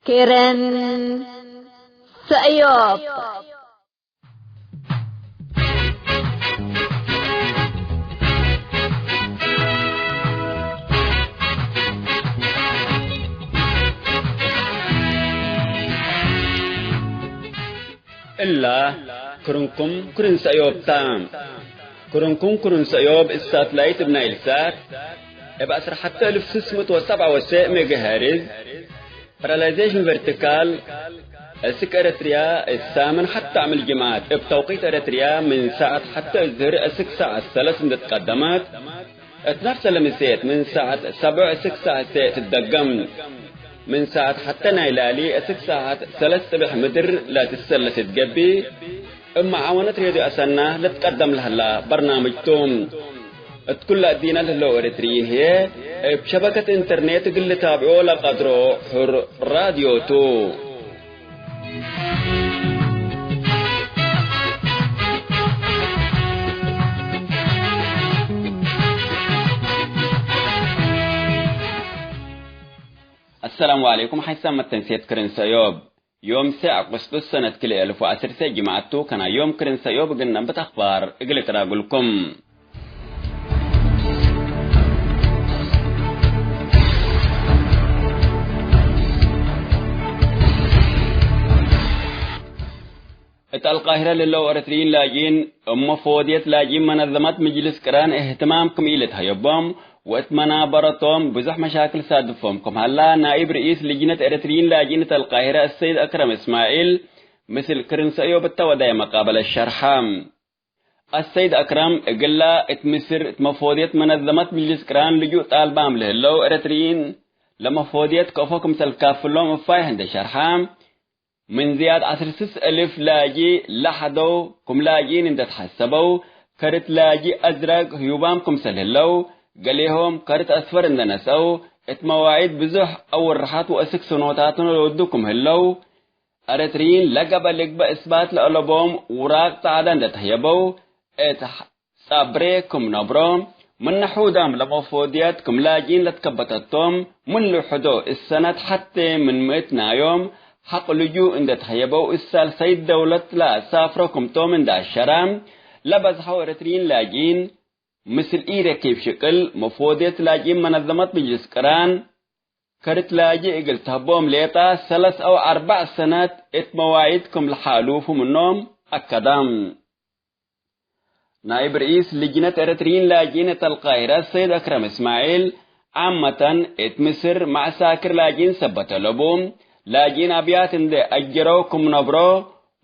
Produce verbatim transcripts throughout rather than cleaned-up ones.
ኬረን ሰእዮብ። እላ ክርንኩም ክርን ሰእዮብ ታ። ክርንኩም ክርን ሰእዮብ እብ ሳትላይት እብ ናይል ሳት እብ ዐስር ሐተ እልፍ ስስ ምእት ወሰብዓ ወሰዕ ሜጋሄርዝ ፓራላይዜሽን ቨርቲካል፣ እስክ ኤረትርያ እት ሳምን ሐተ አምል ጅምዐት እብ ተውቂት ኤረትርያ ምን ሳዐት ሐተ እዝህር እስክ ሳዐት ሰለስ እንዴ ትቀደመት፣ እት ነፍሰ ለምሴት ምን ሳዐት ሰብዕ እስክ ሳዐት ሴዕ ትትደገም። ምን ሳዐት ሐተ ናይ ላሊ እስክ ሳዐት ሰለስ ጽብሕ ምድር ለትሰለስ እት ገብእ፣ እብ መዓወነት ሬድዮ አሰና ልትቀደም ለህላ በርናምጅ ቱ። እት ኩለ እዲነ ለህለው ኤረትርዪን ህዬ፣ እብ ሸበከት ኢንተርኔት እግል ልታብዖ ለቀድሮ ሑር ራድዮ ቱ። አሰላሙ ዐለይኩም። ሐይሳም መተንሴት ክርን ሰእዮብ። ዮም ሰዕ አቁስጡስ ሰነት ክልኤ እልፍ ወዐሰርተ ጅምዐት ቱ፣ ከናይ ዮም ክርን ሰእዮብ እግል ነብት አኽባር እግል እቅራጉልኩም። እት አልቃሂረ ለህለው ኤረትርዪን ላጅኢን፣ እብ መፈወድየት ላጅኢን መነዘመት ምጅልስ ቅራን እህትማም ክም ኢልትሀየቦም፣ ወእት መናበረቶም ብዙሕ መሻክል ሳድፎም ክም ሀላ፣ ናኢብ ርኢስ ልጅነት ኤረትርዪን ላጅኢን እት አልቃሂረ አሰይድ አክረም እስማዒል፣ ምስል ክርን ሰእዮብ እተ ወዳየ መቃበለት ሸርሐ። አሰይድ አክረም፣ እግላ እት ምስር እት መፎድየት መነዘመት ምጅልስ ቅራን ልጁእ ጣልባም ለህለው ኤረትርዪን፣ ለመፎድየት ከእፎ ክምሰል ካፍሎም እፋይሕ እንዴ ሸርሐ፣ ምን ዝያድ ዐስር ስስ እልፍ ላጂ ለሐደው ክም ላጅኢን እንዴ ተሐሰበው፣ ከርት ላጂ አዝረግ ህዩባም ክምሰል ህለው፣ ገሌሆም ከርት አስፈር እንዴ ነስአው፣ እት መዋዒድ ብዙሕ አውርሐት ወእስክ ስኖታትን ለወዱ ክም ህለው፣ ኤረትርዪን ለገበ ልግበእ እስባት ለአለቦም ውራቅ ጸዕደ እንዴ ተህየበው፣ እት ጸብሬ ክም ነብሮ፣ ምነ ሑዳም ለመፎድየት ክም ላጅኢን ለትከበተቶም፣ ምን ልውሕዶ እሰነት ሐቴ ምን ምእት ናዮም ሐቅ ልጁእ እንዴ ተህየበው፣ እሳል ሰይድ ደውለት ለአሳፍሮ ክምቶም እንዴ አሸረ፣ ለበዝሐው ኤረትርዪን ላጅኢን፣ ምስል ኢረኪብ ሽቅል መፎድየት ላጅኢን መነዘመት ምጅልስ ቅራን፣ ከርት ላጂ እግል ተህቦም ሌጣ ሰለስ አው አርበዕ ሰነት እት መዋዒድ ክም ለሓሉፉ ምኖም አከደ። ናይብ ርኢስ ልጅነት ኤረትርዪን ላጅኢን እት አልቃሂረ ሰይድ አክረም እስማዒል፣ ዓመተን እት ምስር መዐሳክር ላጅኢን ሰበት አለቡ፣ ላጅኢን አብያት እንዴ አጅረው ክም ነብሮ፣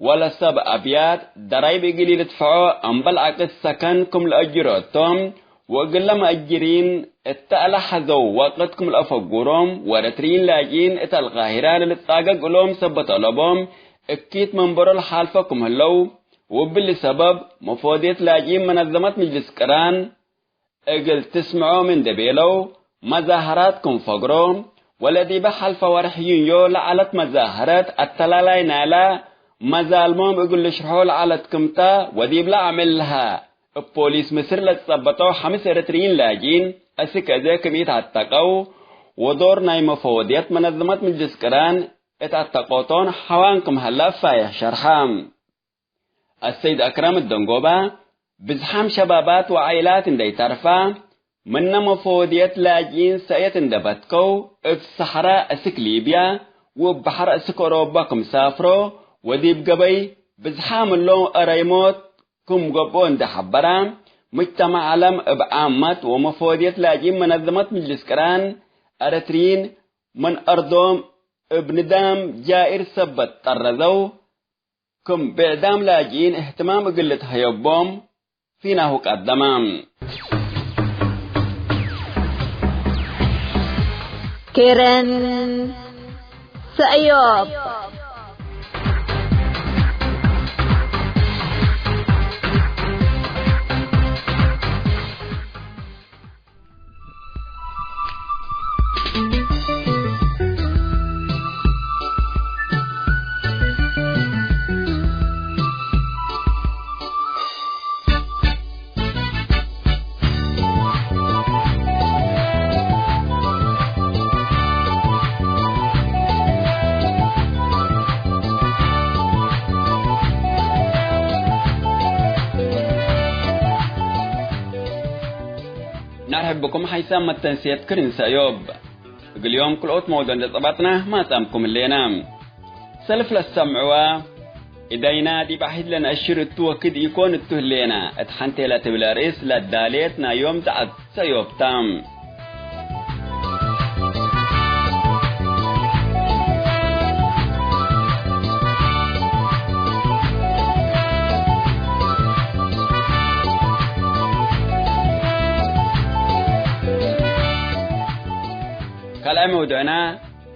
ወለሰብ አብያት ደራይብ እግል ኢልድፈዖ እምበል ዐቅድ ሰከን ክም ለአጅሮ እቶም፣ ወእግለ መአጅሪን እተ ለሐዘው ወቅት ክም ለአፈጉሮም፣ ወኤረትርዪን ላጅኢን እት አልቃሂረ ለልትጻገግ እሎም ሰበት አለቦም፣ እኪት መንበሮ ለሓልፎ ክም ህለው፣ ወእብሊ ሰበብ መፎድየት ላጅኢን መነዘመት ምጅልስ ቅራን፣ እግል ትስምዖም እንዴ ቤለው፣ መዛሀራት ክም ፈግሮ፣ ወለዲበ ሐልፈ ወርሕ ዩንዮ ለዐለት መዛሀረት፣ አተላላይ ናይላ መዛልሞም እግል ልሽርሖ ለዐለት ክምተ፣ ወዲብለ አምዕል ለሀ እብ ፖሊስ ምስር ለትጸበጠው ሐምስ ኤረትርዪን ላጅኢን፣ አስክ አዜ ክም ኢተዐተቀው፣ ወዶር ናይ መፈወድየት መነዘመት ምጅልስ ቅራን እት አተቆቶን ሐዋን ክም ሀለ ፋይሕ ሸርሐ። አሰይድ አክረም እደንጎባ፣ ብዝሓም ሸባባት ወዓኢላት እንዴ ኢተርፋ፣ ምነ መፎድየት ላጅኢን ሰእየት እንዴ በትከው፣ እብ ሰሐራ እስክ ሊብያ ወእብ በሐር እስክ ኦሮባ ክም ሳፍሮ፣ ወዲብ ገበይ ብዝሓም እሎም አረይሞት ክም ገብኦ እንዴ ሐበራ፣ ሙጅተማዕ ዐለም እብ ዓመት ወመፎድየት ላጅኢን መነዘመት ምጅልስ ቅራን ኤረትርዪን ምን አርዶም እብ ንዳም ጃኢር ሰበት ጠረዘው፣ ክም ብዕዳም ላጅኢን እህትማም እግል ልትሀየቦም ፊናሁ ቀደመ። ኬረን ሰእዮብ። ብኩም ሐይሳም መተንስየት ክርን ሰእዮብ። እግል ዮም ክልኦት መውዶ እንደ ጸባጥና ማጻምኩም ህሌና። ሰልፍ ለሰምዕዋ፣ እዳይና ዲብ አሒድ ለነአሽር እቱ ወክድ ኢኮን እቱ ህሌና፣ እት ሐንቴ ለትብል አርእስ ለዳሌት ናይ ዮም ዳዕት ሰእዮብ ታ። ካልኣይ መውዱዕና፣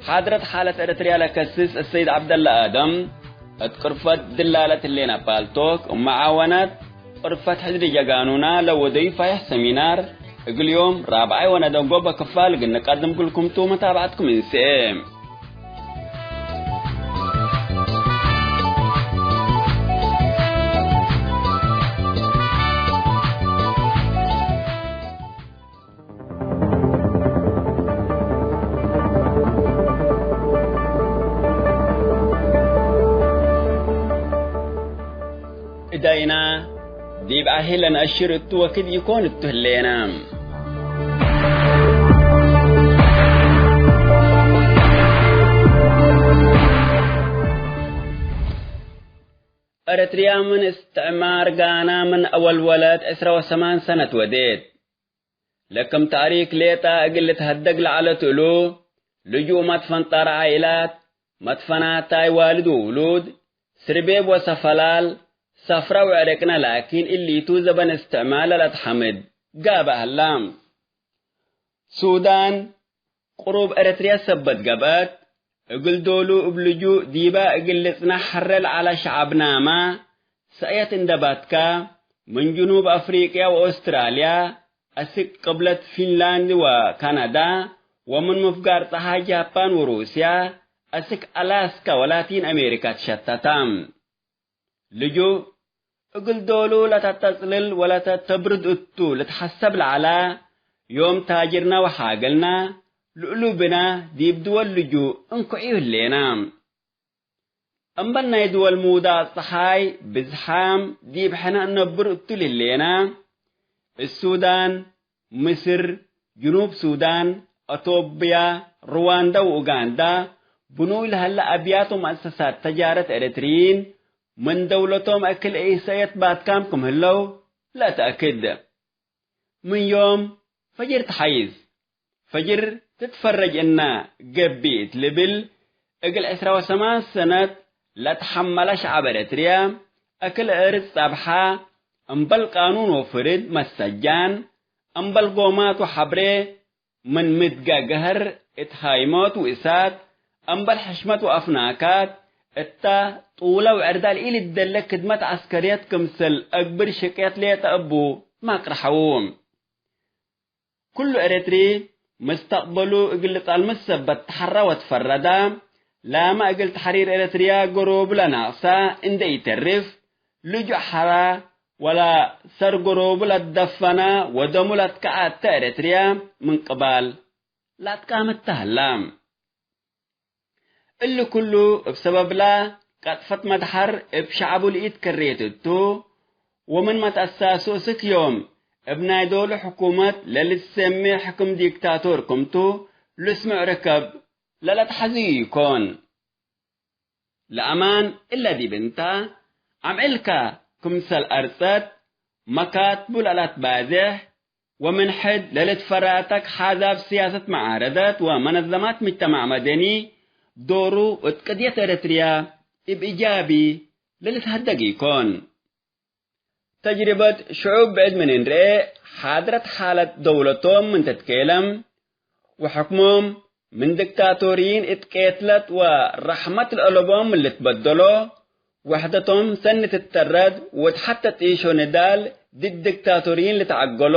ሓድረት ሓለት ኤረትርያ ለከስስ እሰይድ ዐብደለ ኣደም፣ እት ቅርፈት ድላለት ህሌና ፓልቶክ፣ መዓወነት ቅርፈት ሕድሪ ጀጋኑና ለወደዩ ፋይሕ ሰሚናር፣ እግል ዮም ራብዓይ ወነደንጎበ ክፋል እግል ንቀድም ክልኩም ቱ መታብዐትኩም እንስኤ። እዳይና ዲብ አሂ ለነአሽር እቱ ወክድ ኢኮን እቱ ህሌና። ኤረትርያ ምን እስትዕማር ጋና ምን አወልወለት ዕስራ ወሰማን ሰነት ወዴት። ለክም ታሪክ ሌጠ እግል ልትሀደግ ለዐለት እሉ፣ ልጁእ መትፈንጣር ዓኢላት፣ መትፈናታይ ዋልድ ወውሉድ፣ ስርቤብ ወሰፈላል፣ ሰፍረ ወዕርቅነ ላኪን እሊቱ ዘበን እስትዕማር ለለትሐምድ ጋብእ ሀላ። ሱዳን ቅሩብ ኤረትርያ ሰበት ገብአት፣ እግል ዶሉ እብ ልጁእ ዲበ እግል ልጽናሕ ሐረ ለዐለ ሸዐብናመ ሰእየት እንደ ባትከ፣ ምን ጅኑብ አፍሪቅያ ወኦስትራልያ፣ አስክ ቅብለት ፊንላንድ ወካናዳ፣ ወምን ምፍጋር ጸሓይ ጃፓን ወሩስያ፣ አስክ አላስካ ወላቲን አሜሪካ ትሸተተ። ልጁእ እግል ዶሉ ለተተጽልል ወለተተብርድ እቱ ልትሐሰብ ለዐለ፣ ዮም ታጅርነ ወሓግልነ ልእሉ ብነ ዲብ ድወል ልጁእ እንኩዕዩ ህሌነ። እምበል ናይ ድወል ሙዳእ ጸሓይ ብዝሓም ዲብ ሕነ እነብር እቱ ልህሌነ፣ እሱዳን፣ ምስር፣ ጅኑብ ሱዳን፣ አቶብያ፣ ሩዋንዳ ወኡጋንዳ ብኑይ ለሀለ አብያት ወመአሰሳት ተጃረት ኤረትርዪን ምን ደውለቶም እክል ኢሰእየት ባትካም ክም ህለው ለተአክድ። ምን ዮም ፈጅር ተሐይስ፣ ፈጅር ትትፈረጅ እና ገብእ እት ልብል፣ እግል ዕስራ ወሰማን ሰነት ለትሐመለ ሸዐብ ኤረትርያ፣ እክል እርድ ጸብሐ፣ እምበል ቃኑን ወፍርድ መሰጃን፣ እምበል ጎማት ወሐብሬ፣ ምን ምድገ ገሀር እት ሃይሞት ወእሳት፣ እምበል ሕሽመት ወአፍናካት፣ እተ ጡለ ወዕርዳል ኢልደለ ክድመት ዐስከርየት ክምሰል አግብር ሽቅየት ሌጠ እቡ ማቅረሐዉ። ኩሉ ኤረትሪ መስተቅበሉ እግል ልጸልምት ሰበት ተሐረ ወትፈረደ፣ ላመ እግል ተሕሪር ኤረትርያ ገሮቡ ለናቅሰ እንደ ኢተርፍ፣ ልጁእ ሐራ ወለ ሰር ገሮቡ ለትደፈነ ወደሙ ለትከዐተ ኤረትርያ ምን ቅባል ለአትቃምት ተሀላ። እሊ ኩሉ እብ ሰበብላ ቀጥፈት መድሐር እብ ሸዐቡ ለኢትከሬት እቱ፣ ወምን መትአሳሱ እስክ ዮም እብ ናይ ዶሉ ሕኩመት ለልትሰሜ ሕክም ዲክታቶር ክምቱ ልስምዕ ርከብ ለለትሐዝዩ ኢኮን። ለአማን እለ ዲብ እንተ አምዕልከ ክምሰል አርጸት መካትቡ ለለትባዜሕ፣ ወምን ሕድ ለልትፈራተክ ሓዛብ ስያሰት መዓረደት ወመነዘማት ምጅተማዕ መደኒ ዶሩ እት ቅድየት ኤረትርያ እብ ኢጃቢ ለልትሀደግ ኢኮን። ተጅሪበት ሽዑብ ብዕድ ምን እንርኤ፣ ሓድረት ሓለት ደውለቶም ምን ትትኬለም ወሕክሞም ምን ዲክታቶርይን እት ቄትለት ወረሕመት ለአለቦም ምን ልትበደሎ፣ ወሕደቶም ሰኒ ትተረድ ወእት ሐተ ጢሾ ንዳል ድድ ዲክታቶርይን ልትዐገሎ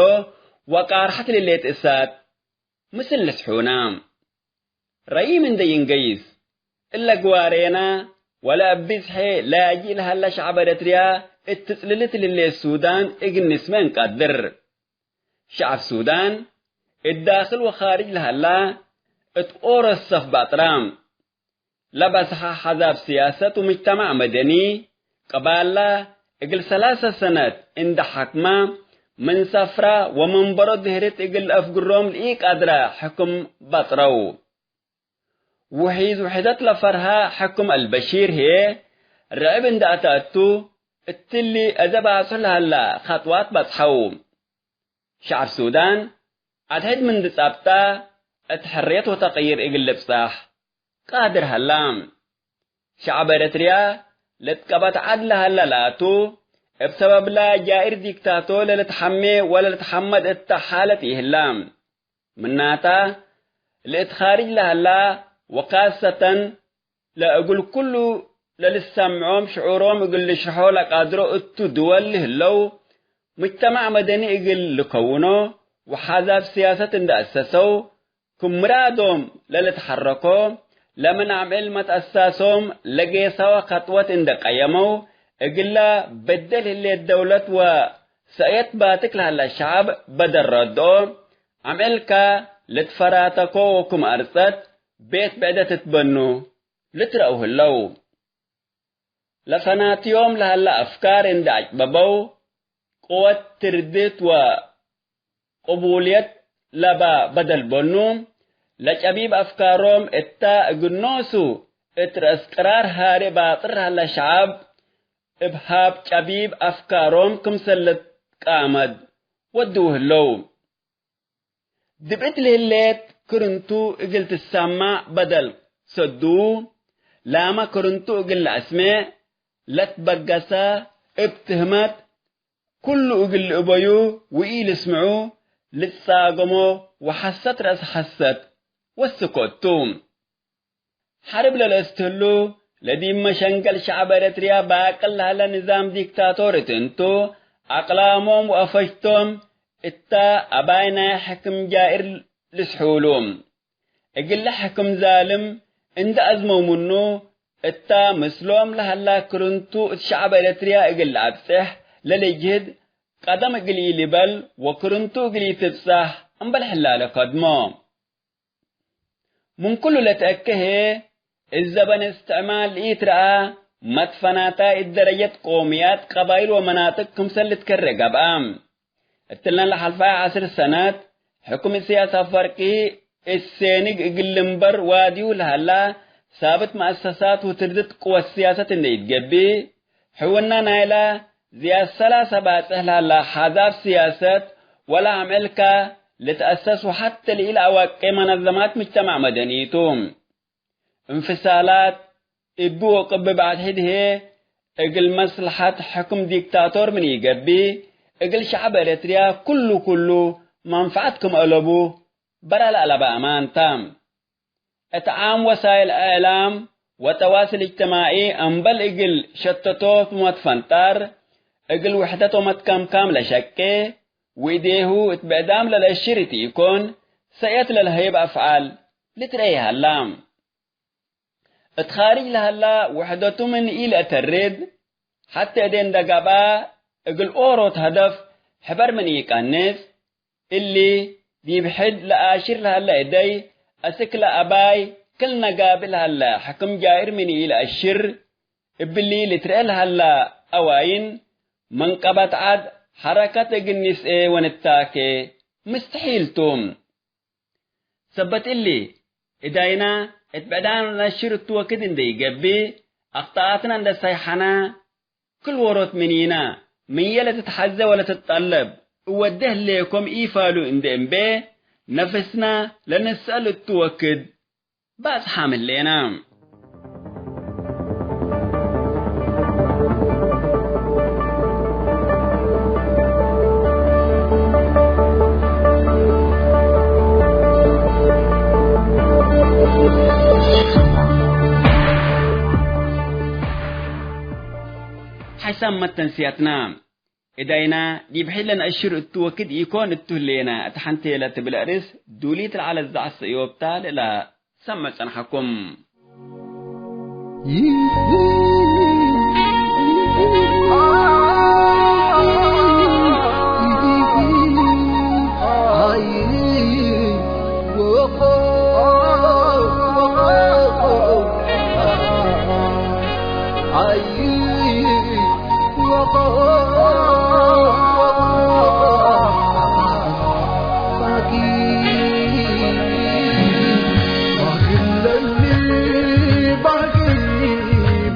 ወቃርሐት ልሌት እሳት ምስል ልስሑና። ረይም እንዴ ይንገይስ፣ እለ ግዋሬና ወለ እብ ብዝሔ ላጅእ ለሀለ ሸዐብ ኤረትርያ እት ትጽልልት ልሌት ሱዳን እግል ንስመ እንቀድር። ሸዐብ ሱዳን እት ዳክል ወካርጅ ለሀላ፣ እት ኦሮት ሰፍ ባጥራም ለበዝሐ ሐዛብ ስያሰት ወምጅተማዕ መደኒ፣ ቅባላ እግል ሰላሰ ሰነት እንደ ሐክመ፣ ምን ሰፍራ ወመንበሮ ድህርት እግል ለአፍግሮም ለኢቀድረ ሕክም በጥረው። ውሒዝ ውሕደት ለፈርሀ ሕክም አልበሺር ህዬ፣ ርዕብ እንደ አተአቱ፣ እትሊ አዘ ባጽሑ ለሀላ ኸጥዋት በጽሐው። ሸዐብ ሱዳን፣ አድሕድ ምንዲ ጸብጠ፣ እት ሕርየት ወተቅይር እግል ልብጸሕ ቃድር ሀላ። ሸዐብ ኤረትርያ፣ ለትቀበት ዐድ ለሀለ ላቱ፣ እብ ሰበብላ ጃኢር ዲክታቶ ለልትሐሜ ወለልትሐመድ እተ ሓለት ኢህላ። ምናተ፣ ለእት ኻርጅ ለሀላ ወካሰተን ለእግል ኩሉ ለልሰምዖም ሽዑሮም እግል ልሽርሖ ለቃድሮ እቱ ድወል ህለው፣ ሙጅተማዕ መደኒ እግል ልከውኖ ወሓዛብ ስያሰት እንደ አሰሰው፣ ክም ምራዶም ለልትሐረኮ፣ ለምን አምዕል መትአሳሶም ለጌሰወ ከጥወት እንደ ቀየመው፣ እግለ በደል ህሌት ደውለት ወሰእየት ባትክ ለሀለ ሸዐብ በደል ረድኦ፣ አምዕልከ ልትፈራተኮ ወክም አርጸት ቤት ብዕደ ትትበኑ ልትረአው ህለው። ለፈናትዮም ለሀለ አፍካር እንደ አጭበበው፣ ቅወት ትርድት ወቅቡልየት ለበ በደል በኑ፣ ለጨቢብ አፍካሮም እተ እግል ኖሱ እት ረአስ ቅራር ሃሬ ባጥር ሀለ ሸዐብ፣ እብ ሀብ ጨቢብ አፍካሮም ክምሰል ልትቃመድ ወድው ህለው። ድብእት ለህሌት ክርንቱ እግል ትሰማዕ በደል ሰዱ፣ ላመ ክርንቱ እግል ለአስሜዕ ለትበገሰ፣ እብ ትህመት ኩሉ እግል ልእበዩ ወኢልስምዑ ልትጻገሞ ወሐሰት ረአስ ሐሰት ወስኮ እቱ። ሐርብ ለለአስትህሉ፣ ለዲብ መሸንገል ሸዐብ ኤረትርያ ባቅል ለሀለ ንዛም ዲክታቶር እት እንቱ፣ አቅላሞም ወአፈጅቶም እተ አባይ ናይ ሕክም ጃኢር ልስሑሉ። እግለ ሕክም ዛልም እንደ አዝመው ምኑ፣ እተ ምስሎም ለሀላ ክርንቱ እት ሸዐብ ኤረትርያ እግል ለአብጽሕ ለልጅህድ፣ ቀደም እግል ኢሊበል ወክርንቱ እግል ኢትብጸሕ እምበል ሕላለ ከድሞ። ምን ኩሉ ለትአኬ ህዬ፣ እት ዘበን እስትዕማር ለኢትረአ መትፈናታይ እት ደረጀት ቆምያት፣ ቀባይል ወመናጥቅ ክምሰል ልትከሬ ገብአ። እትለን ለሐልፋይ ዐስር ሰነት፣ ሕኩም እስያስ አፈወርቂ እት ሴንግ እግል ልንበር ዋድዩ ለሀላ ሳብት መአሰሳት ወትርድት ቅወት ስያሰት እንዴ ኢትገብእ፣ ሕውነ ናይላ ዝያድ ሰላሰ ባጽሕ ለሀላ ሓዛብ ስያሰት ወለ አምዕልከ ልትአሰስ ወሐቴ ለኢለአዋቄ መነዘማት ምጅተማዕ መደኒ ቱ። እንፍሳላት እብ ወቅብብ አድሕድ ህዬ እግል መስለሐት ሕክም ዲክታቶር ምን ኢገብእ፣ እግል ሸዐብ ኤረትርያ ኩሉ ኩሉ መንፈዐት ክም አለቡ በረ ለአለበ አማን ተ። እት ዓም ወሳይል እዕላም ወተዋስል እጅትማዒ እምበል እግል ሸተቶት ወመትፈንጣር፣ እግል ውሕደት ወመትከምካም ለሸቄ፣ ወእዴሁ እት ብዕዳም ለለአሽር እት ኢኮን፣ ሰእየት ለለሀይብ አፍዓል ልትረኤ ሀላ። እት ኻርጅ ለሀላ ውሕደቱ ምን ኢለአተርድ፣ ሐቴ እዴ እንደ ገብአ እግል ኦሮት ሀደፍ ሕበር ምን ኢቀንጽ፣ እሊ ዲብ ሕድ ለአሽር ለሀለ እደይ፣ አስክ ለአባይ ክል ነጋቢ ለሀለ ሕክም ጃኢር ምን ኢለአሽር፣ እብሊ ልትረኤ ለሀላ አዋይን መንቀበት ዐድ ሐረከት እግል ንስኤ ወንታኬ ምስተሒል ቱ። ሰበት እሊ፣ እዳይና እት ብዕዳም ነሽር እቱ ወክድ እንዴ ኢገብእ፣ አክጠኣትነ እንዴ ሰይሐነ፣ ክል ዎሮት ምኒነ፣ ምንዬ ለትትሐዜ ወለትትጠለብ እወዴ ህሌኮም ኢፋሉ እንዴ እምቤ፣ ነፍስነ ለንስአል እቱ ወክድ ባጽሓም ህሌነ። ሐሳብ መተንስያትና፣ እዳይና ዲብ ሕድ ለነአሽር እቱ ወክድ ኢኮን እቱ ህሌነ፣ እት ሐንቴ ለትብል አርእስ ዱሊት ለዐለት ዘዐት ሰእዮብ ተ ለእለ ሰምዕ ጸንሐኩም።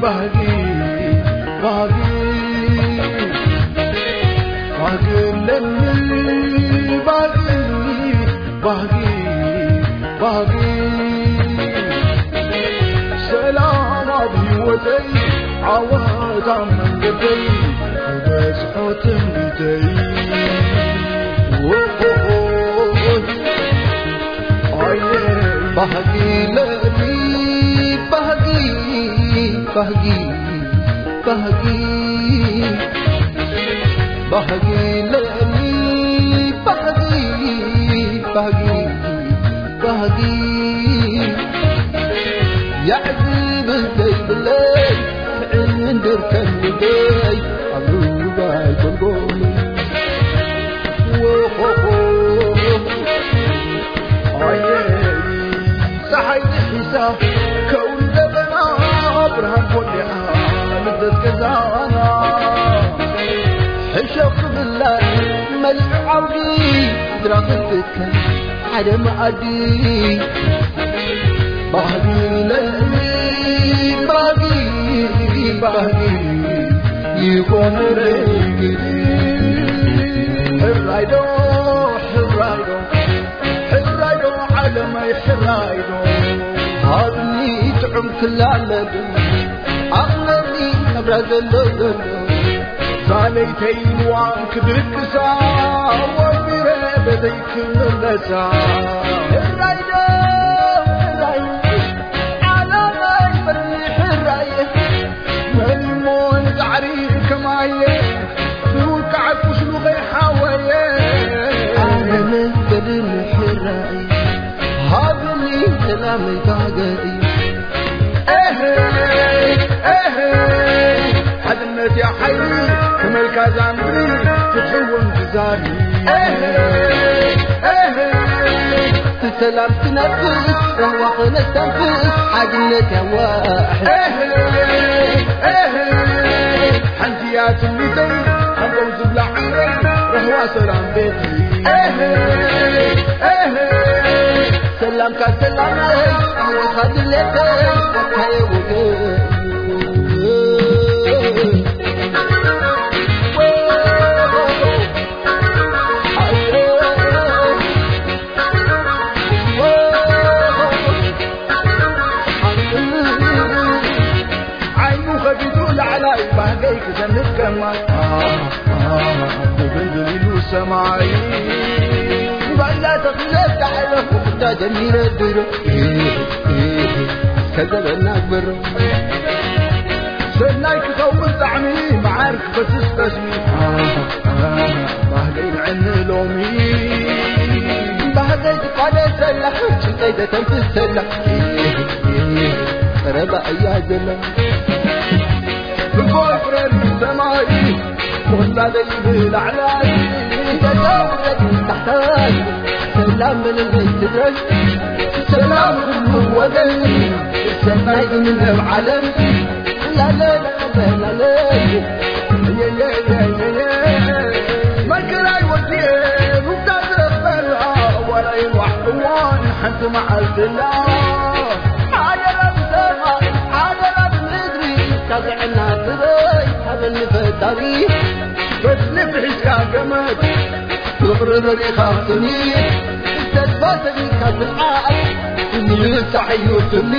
ባህጊ፣ ባህጊ፣ ባህጊ ለኒ፣ ባህጊ፣ ባህጊ፣ ባህጊ። ሰላም ኣብ ህይወተይ፣ ዓወት ኣብ መንገደይ፣ ክበጽሖ ትንቢተይ። ኦሆሆሆ። አየ ባህጊ ለኒ ባህጊ፣ ባህጊ፣ ባህጊ፣ ባህጊ ለኒ ባህጊ፣ ባህጊ፣ ባህጊ። ያዕዝብ ዘይብለይ ክዕንድር ከንደይ ኣብ ሩባይ ጎልጎል። ወሆሆ። አየ ጸሓይ ድሒሳ ከውን ደበና ብርሃን ኮሊዓ ልደት ገዛና። ሕሸኽ ብላ መልዕ ዓውዲ ድራኽን ትከ ሓደ መኣዲ። ባህጊ ለኒ ባህጊ፣ ባህጊ ይኾን ረግድ። ሕራይዶ፣ ሕራይዶ፣ ሕራይዶ ዓለመይ ሕራይዶ። ሃብኒ ጥዑም ክላለብ ኣቕለኒ ኣብራ ዘሎ ዘሎ። ዛለይተይ ንዋን ክድቅሳ ወቢረ በተይ ክምለሳ። ሕራይዶ፣ ሕራይ ዓለመይ በርኒ ሕራየ። መሊሞን ጻዕሪ ከማየ ብውቃዕ ቁስሉ ከይሓወየ። ኣነ መሰልን ሕራይ ሃብኒ ሰላም ይታገል። ኤህ፣ ኤህ፣ ሓድነት ያ ሓይሊ ክመልካ ዛምሪ ፍትሕውን ትዛሪ። ኤህ፣ ኤህ፣ ብሰላም ትነፍስ፣ ራህዋ ክነስተንፍስ፣ ሓድነት ያዋሕ። ኤህ፣ ኤህ፣ ሓንቲ እያ ትምኒተይ፣ ሓንቶም ዝብላ ዕምረይ፣ ራህዋ ሰላም ቤተይ። ኤህ፣ ኤህ፣ ሰላምካ ሰላመይ፣ ኣንግኻ ድሌተይ፣ ኣታየ ወገን። ዓይኑ ከፊቱ ላዕላይ ባህገይ ክሰንድ ከማይ ብብልብል ኢሉ ሰማይ። ባላ ተኺለ ዳዕለ ኩዳ ጀሚረ ድሮ እስከ ዘበና ግበሮ። ሰናይ ክኸውን ጣዕሚ መዓር ክፈስስ ጠስሚ። ባህገይ ንዕኒ ሎሚ። ባህገይ ትቋደሰላ፣ ጭንቀይ ተተንፍሰላ፣ ቀረባ እያ ዘላ። ብርጎ ይፍረድ ሰማይ፣ ወላደይ ብላዕላይ፣ ተዛውረድ ታሕታይ፣ ሰላም በልለይ ትግራይ፣ ሰላም ኩሉ ወገን፣ ሰናይ ግምነብ ዓለም። ላለ ላለ ላለ። መክራይ ወዲኤ ሩዳ ዝረክበላ ዋላ ይዋሕ እዋን ሓንቲ መዓልትላ። ሓደራ ብሰማይ ሓደራ ብምድሪ፣ ካብ ጥዕና ትበይ ሃበኒ ፈጣሪ። በስሊ ፍሒስካ ገመድ ፍቕሪ በሪኻ ስኒ፣ ተስፋ ሰኒካ ትልዓል፣ ንብጻሕ እዩ ስኒ።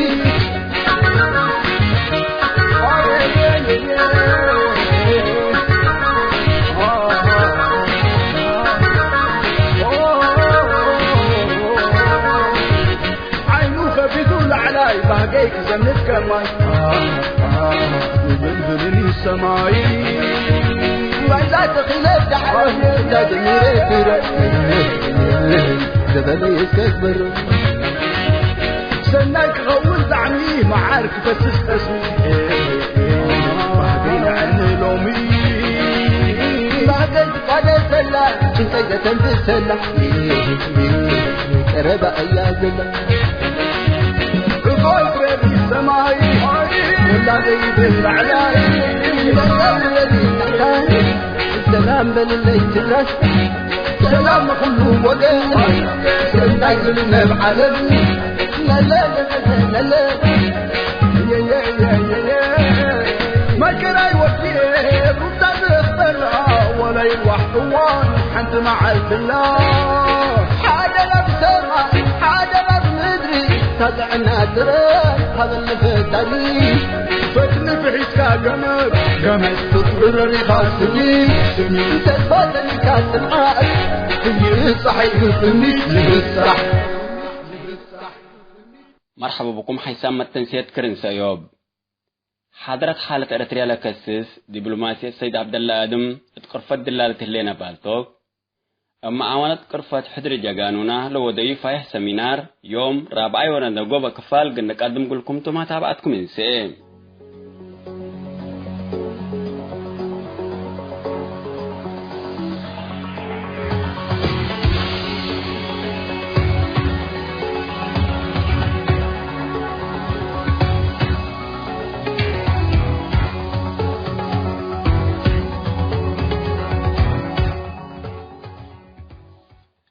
ዓይኑ ከፊቱ ላዕላይ ባህገይ ክሰንድ ከማይ፣ ብብልብልን ሰማይ። ባይዛ ተኺለ ዳዕሮ፣ ዳግሚረ ፊረ፣ ዘበነ ይከበር። ሰናይ ክኸውን ጣዕሚ፣ መዓር ክፈስስ ጠስሚ። ባህገይ ንዕኒ ሎሚ። ባህገይ ትቋደሰላ፣ ጭንቀይ ዘተንፍሰላ። ቀረባ እያ ዘላ። እፎይ ፍረዲ ሰማይ፣ ወላደይ ብላዕላይ፣ ወላደይ ታሕታይ፣ ሰላም በልለይ ትግራይ፣ ሰላም ንኹሉ ወገን፣ ሰናይ ዝልነብ ዓለም፣ ለለ፣ ለለ፣ ለለ፣ የየየየየ። መዓልትላ፣ ሓደ ላብ ሰማይ፣ ሓደ ላብ ምድሪ፣ ታጽዕና ትረ ሃበኒ ፈጣሪ። ፈትኒ ፍሒትካ ገመድ፣ ገመድ ትጥብረር ኢኻ ስኒ፣ ስኒ ተስፋ ተኒካ ጽንዓት፣ ስኒ ጸሓይ ስኒ ይብጻሕ። መርሐባ ብኩም ሓይሳም መተንስየት ክርን ሰእዮብ። ሓድረት ሓለት ኤረትርያ ለከስስ ዲብሎማሲ ሰይድ ዐብደላ አድም እት ቅርፈት ድላለት ህሌነ ባልቶክ፣ እብ መዓወነት ቅርፈት ሕድሪ ጀጋኑና ለወደዩ ፋይሕ ሰሚናር ዮም ራብዓይ ወነደጎበ ክፋል ግንቀድም ግልኩም ቱ መታብዐትኩም እንሰኤ።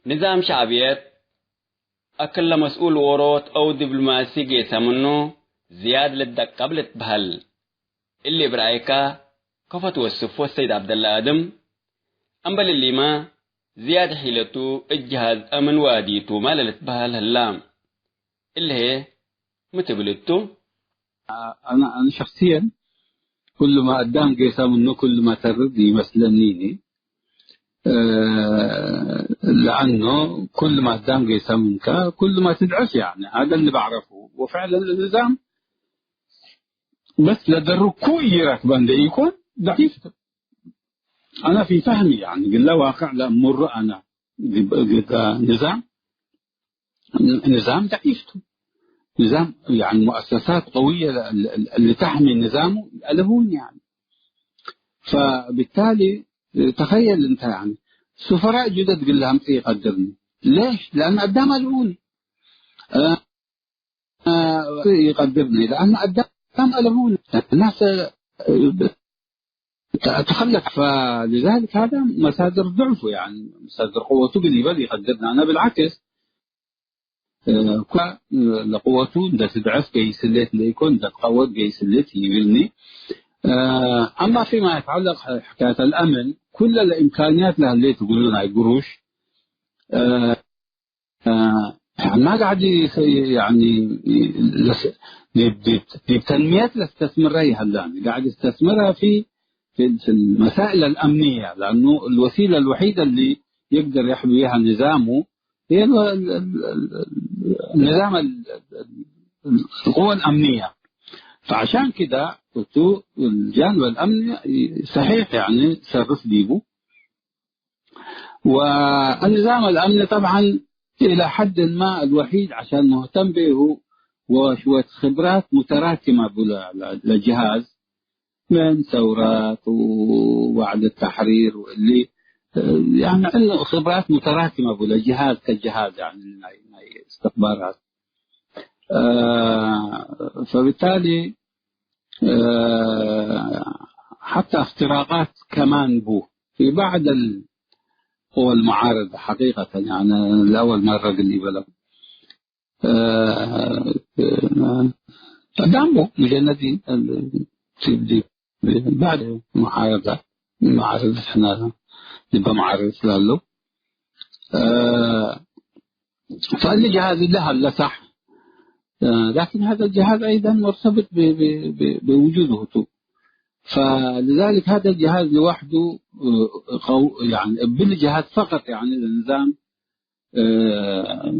ንዛም ሸዕብየት፣ አክለ መስኡል ዎሮት አው ዲብሎማሲ ጌሰ ምኑ ዝያድ ልትደቀብ ልትበህል። እሊ እብ ረአይካ ከፎ ትወስፎ ሰይድ ዐብደላ አድም? አምበል እሊመ ዝያድ ሒለቱ እት ጀሃዝ አምን ዋዲቱ ማለ ልትበህል ህላ። እሊ ህዬ ሚ ትብል እቱ? አነ፣ አነ ሸክስየን ኩሉመ አዳም ጌሰ ምኑ ኩሉመ ተርድ ኢመስለኒኒ። እ፣ ለአኖ ኩሉመ አዳም ጌሰ ምንከ ኩሉመ ትድዕፍ፣ ያኒ፣ ሀደ እሊ በዕረፉ። ወፍዕለን ንዛም በስ ለደርኩ ኢረክበ እንዴ ኢኮን፣ ደዒፍ ቱ። አነ ፊ ፈህሚ፣ ያኒ፣ ግለ ዋቅዕ ለእሙሩ አነ ግብ-፣ ግዳ ንዛም ንዛም ደዒፍ ቱ። ንዛም፣ ያኒ፣ ሙአሰሳት ቀውየ ለ-፣ ለ-፣ ለ-፣ ለተሕሚ ንዛሙ አለቡኒ፣ ያኒ። ፈብታሊ ተኸየል እንተ፣ ያኒ፣ ሱፈራእ ጁደድ ግለ አምጽእ ኢቀድርኒ። ሌሽ? ለአነ አዳም አለቡኒ። አ፣ አ፣ ኢቀድርኒ። ለአነ አዳም አለቡኒ። እናሰ ተ-፣ ተኸለት። ፈሊዛሊክ ሀዛ መሳድር ዱዕፉ፣ ያኒ፣ መሳድር ቅወቱ ግል ኢበል ኢቀድርኒ። አነ ብልዓክስ፣ እ፣ ኩ-፣ ለቅወቱ እንደ ትድዕፍ ገይስ ህሌት ለኢኮን፣ እንደ ትቀወት ገይስ ህሌት ኢብልኒ። እ፣ አማ ፊማ የተዐለቅ ሕካየት አልአምን፣ ኩለ ለእምካንያት ለህሌት እግሉ ናይ ግሩሽ፣ እ፣ እ፣ ማ ጋዕድ ሰ-፣ ያኒ፣ ለስ-፣ ዲብ፣ ዲብ፣ ዲብ ተንሚየት ለስተስምረ ይሀላኒ። ጋዕድ እስተስምረ ፊ في، في المسائل الأمنية، لأنه الوسيلة الوحيدة اللي يقدر يحمي بها نظامه هي ال-، ال-، ال-، ال-، النظام ال-، ال-، القوى الأمنية. فعشان كده قلت الجانب الأمني صحيح، يعني، صرف ديبو. والنظام الأمني طبعًا إلى حد ما الوحيد عشان مهتم به هو شوية خبرات متراكمة بلا-، لا-، للجهاز من ثورات وبعد التحرير واللي، يعني، عنده خبرات متراكمة بلا جهاز كجهاز، يعني، ناي-، ناي استخبارات. آه، فبالتالي، آه، حتى اختراقات كمان بو في بعض القوى المعارضة حقيقة، يعني، لأول مرة قال لي بلا. آه، آه، قدام بو مجندين ال-، في بدي بعد معارضة، معارضة احنا نبقى معارضة لاله. آه، فاللي جهاز لها اللسح. آه، لكن هذا الجهاز أيضًا مرتبط ب-، ب-، ب-، بوجوده تو. فلذلك هذا الجهاز لوحده، آه، قو-، يعني، بالجهاز فقط، يعني، النظام، آه،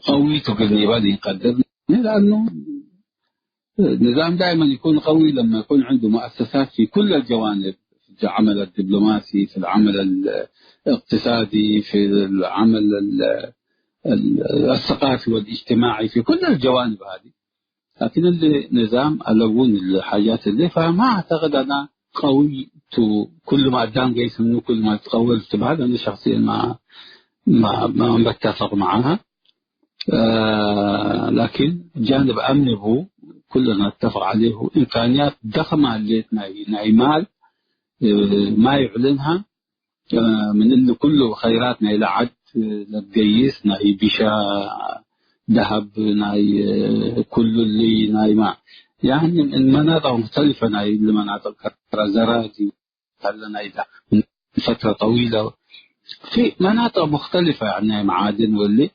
قوي تقريبًا يقدر، لأنه النظام دائمًا يكون قوي لما يكون عنده مؤسسات في كل الجوانب، في العمل الدبلوماسي، في العمل الاقتصادي، في العمل ال-، ال-، الثقافي والاجتماعي، في كل الجوانب هذه. لكن اللي نظام ألون الحاجات اللي، فما أعتقد أنا قوي تو كل ما قدام جاي سمنه كل ما تقوى تبعد. أنا شخصيًا ما، ما، ما بتفق معها. آه، لكن جانب أمني هو كلنا نتفق عليه، إمكانيات ضخمة اللي ناي-، نايمال، آه، ما يعلنها، ምን እሊ ኩሉ ኸይራት ናይ ለዐድ ለትገይስ፣ ናይ ቢሻ ደሀብ፣ ናይ ኩሉ እሊ ናይ ማ፣ ያኒ ምን መናጥቅ ሙክተሊፈ ናይ እሊ መናጥቅ ከረ ዘራጂ ሀለ ናይ ዳ ምን ፈትረ ጠዊለ في مناطق مختلفة، يعني، معادن واللي،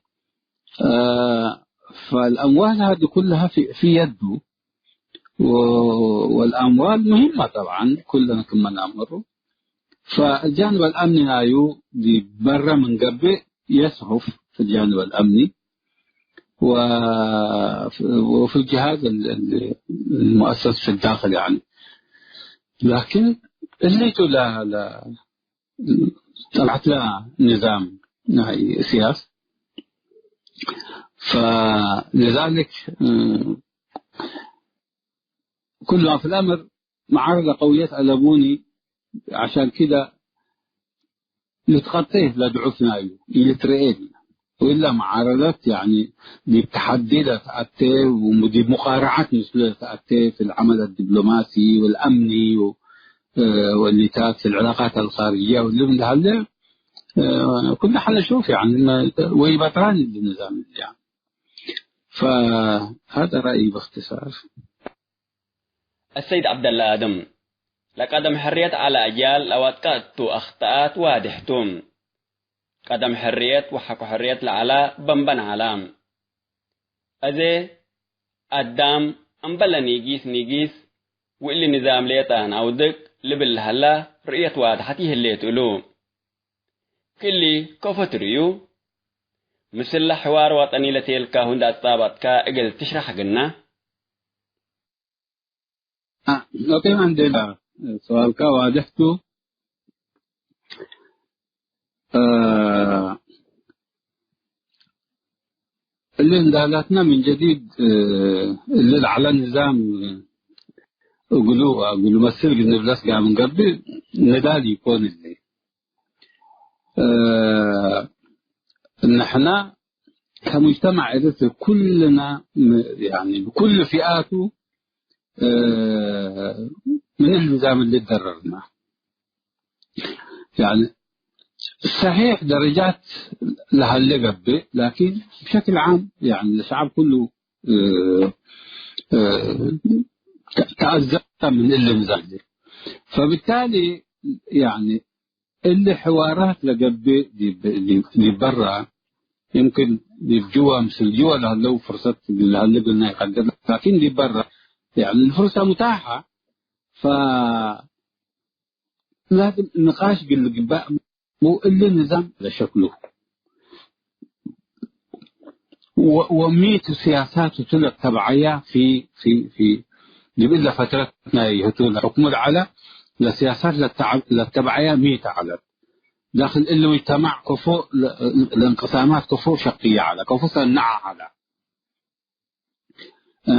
آه، فالأموال هذه كلها في، في يده. و-، والأموال مهمة طبعًا، كلنا كما نأمره. فالجانب الأمني هايو دي برا من قبل يصرف في الجانب الأمني. و-، وفي الجهاز ال-، ال-، المؤسس في الداخل، يعني. لكن اللي تو لا، لا، طلعت لها نظام نهائي سياسي. فلذلك، آه، كل ما في الأمر معارضة قوية ألبوني، عشان كده ልትቀጤ ለድዑፍናዩ ኢልትርኤ። ወኢላ መዓረለት፣ ያኒ፣ ዲብ ተሐዲ ለተአቴ ወዲብ ሙቃረዐት ምስሉ ለተአቴ ፊ ለዐመል አዲብሎማሲ ወለአምኒ ወ-፣ ወእሊታት ፊ ለዕላቃት አልካርጅየ ወእሊ ምን ለሀለ፣ ኩሉ ሐነ ሹፍ፣ ያኒ፣ ወኢበጥራን እሊ ንዛም እሊ፣ ያኒ። ፈሀዛ ረአይ በእክትሳር። አሰይድ ዐብደላ አደም፣ ለቀደም ሕርየት ዐለ አጅያል ለአዋጥቀ እቱ አክጠአት ዋድሕ ቱ። ቀደም ሕርየት ወሐቆ ሕርየት ለዐላ በንበን ዐላ። አዜ አዳም እምበለ ኒጊስ ኒጊስ ወእሊ ንዛም ሌጠ ነአውድቅ ልብል ለሀላ ርእየት ዋድሐት ይህሌት እሉ። ክሊ ከፎ ትርእዩ? ምስለ ሕዋር ወጠኒ ለቴልካሁ እንደ አትጻባጥካ እግል ትሽረሕ ግና። አ፣ ኦኬ፣ እንዴ፣ ሰዋልካ ዋድሕ ቱ። አ፣ እሊ እንዳላትና ምን ጀዲድ፣ እ፣ እሊ ለዐለ ንዛም እግሉ፣ እግሉ መስል እግል ንብለስ ጋር ምንገብእ ንዳል ይኮን እሊ። እ፣ እነሕና ከሙጅተማዕ ኤረትሪ ኩልና ም-፣ ያኒ ብኩሉ ፊኣቱ፣ እ፣ ምን እሊ ንዛም እሊ ደረርና። ያኒ ሰሒሕ ደረጃት ለሀለ ገብእ፣ ላኪን ብሸክል ዓም፣ ያኒ ለሸዓብ ኩሉ፣ እ፣ እ፣ ተ-፣ ተአዘረ ምን እሊ ንዛም። ፈብታሊ፣ ያኒ እሊ ሕዋራት ለገብእ ዲብ፣ ዲብ፣ ዲብ በራ፣ يمكن ዲብ ጅዋ ምስል ጅዋ ለሀለው ፍርሰት ለሀለ እግልና ይቀድር፣ ላኪን ዲብ በራ፣ ያኒ፣ ፍርሰ ሙታሐ፣ ፈ-፣ ላዝም ንቃሽ እግል ልግባእ ቡ፣ እሊ ንዛም ለሸክሉ ወ-፣ ወሚ ቱ ሲያሳት ቱ ለተብዐያ ፊ፣ ፊ፣ ፊ ዲብ እለ ፈትረት ናይ ህቱ ለሕክሙ ለዐለ ለሲያሳት ለተዐ-፣ ለተብዐያ ሚ ተ ዐለት? ዳክል እሊ ሙጅተማዕ ከፎ ለ-፣ ለእንቅሳማት ከፎ ሸቅየ ዐለ፣ ከፎ ሰነዐ ዐለ። እ፣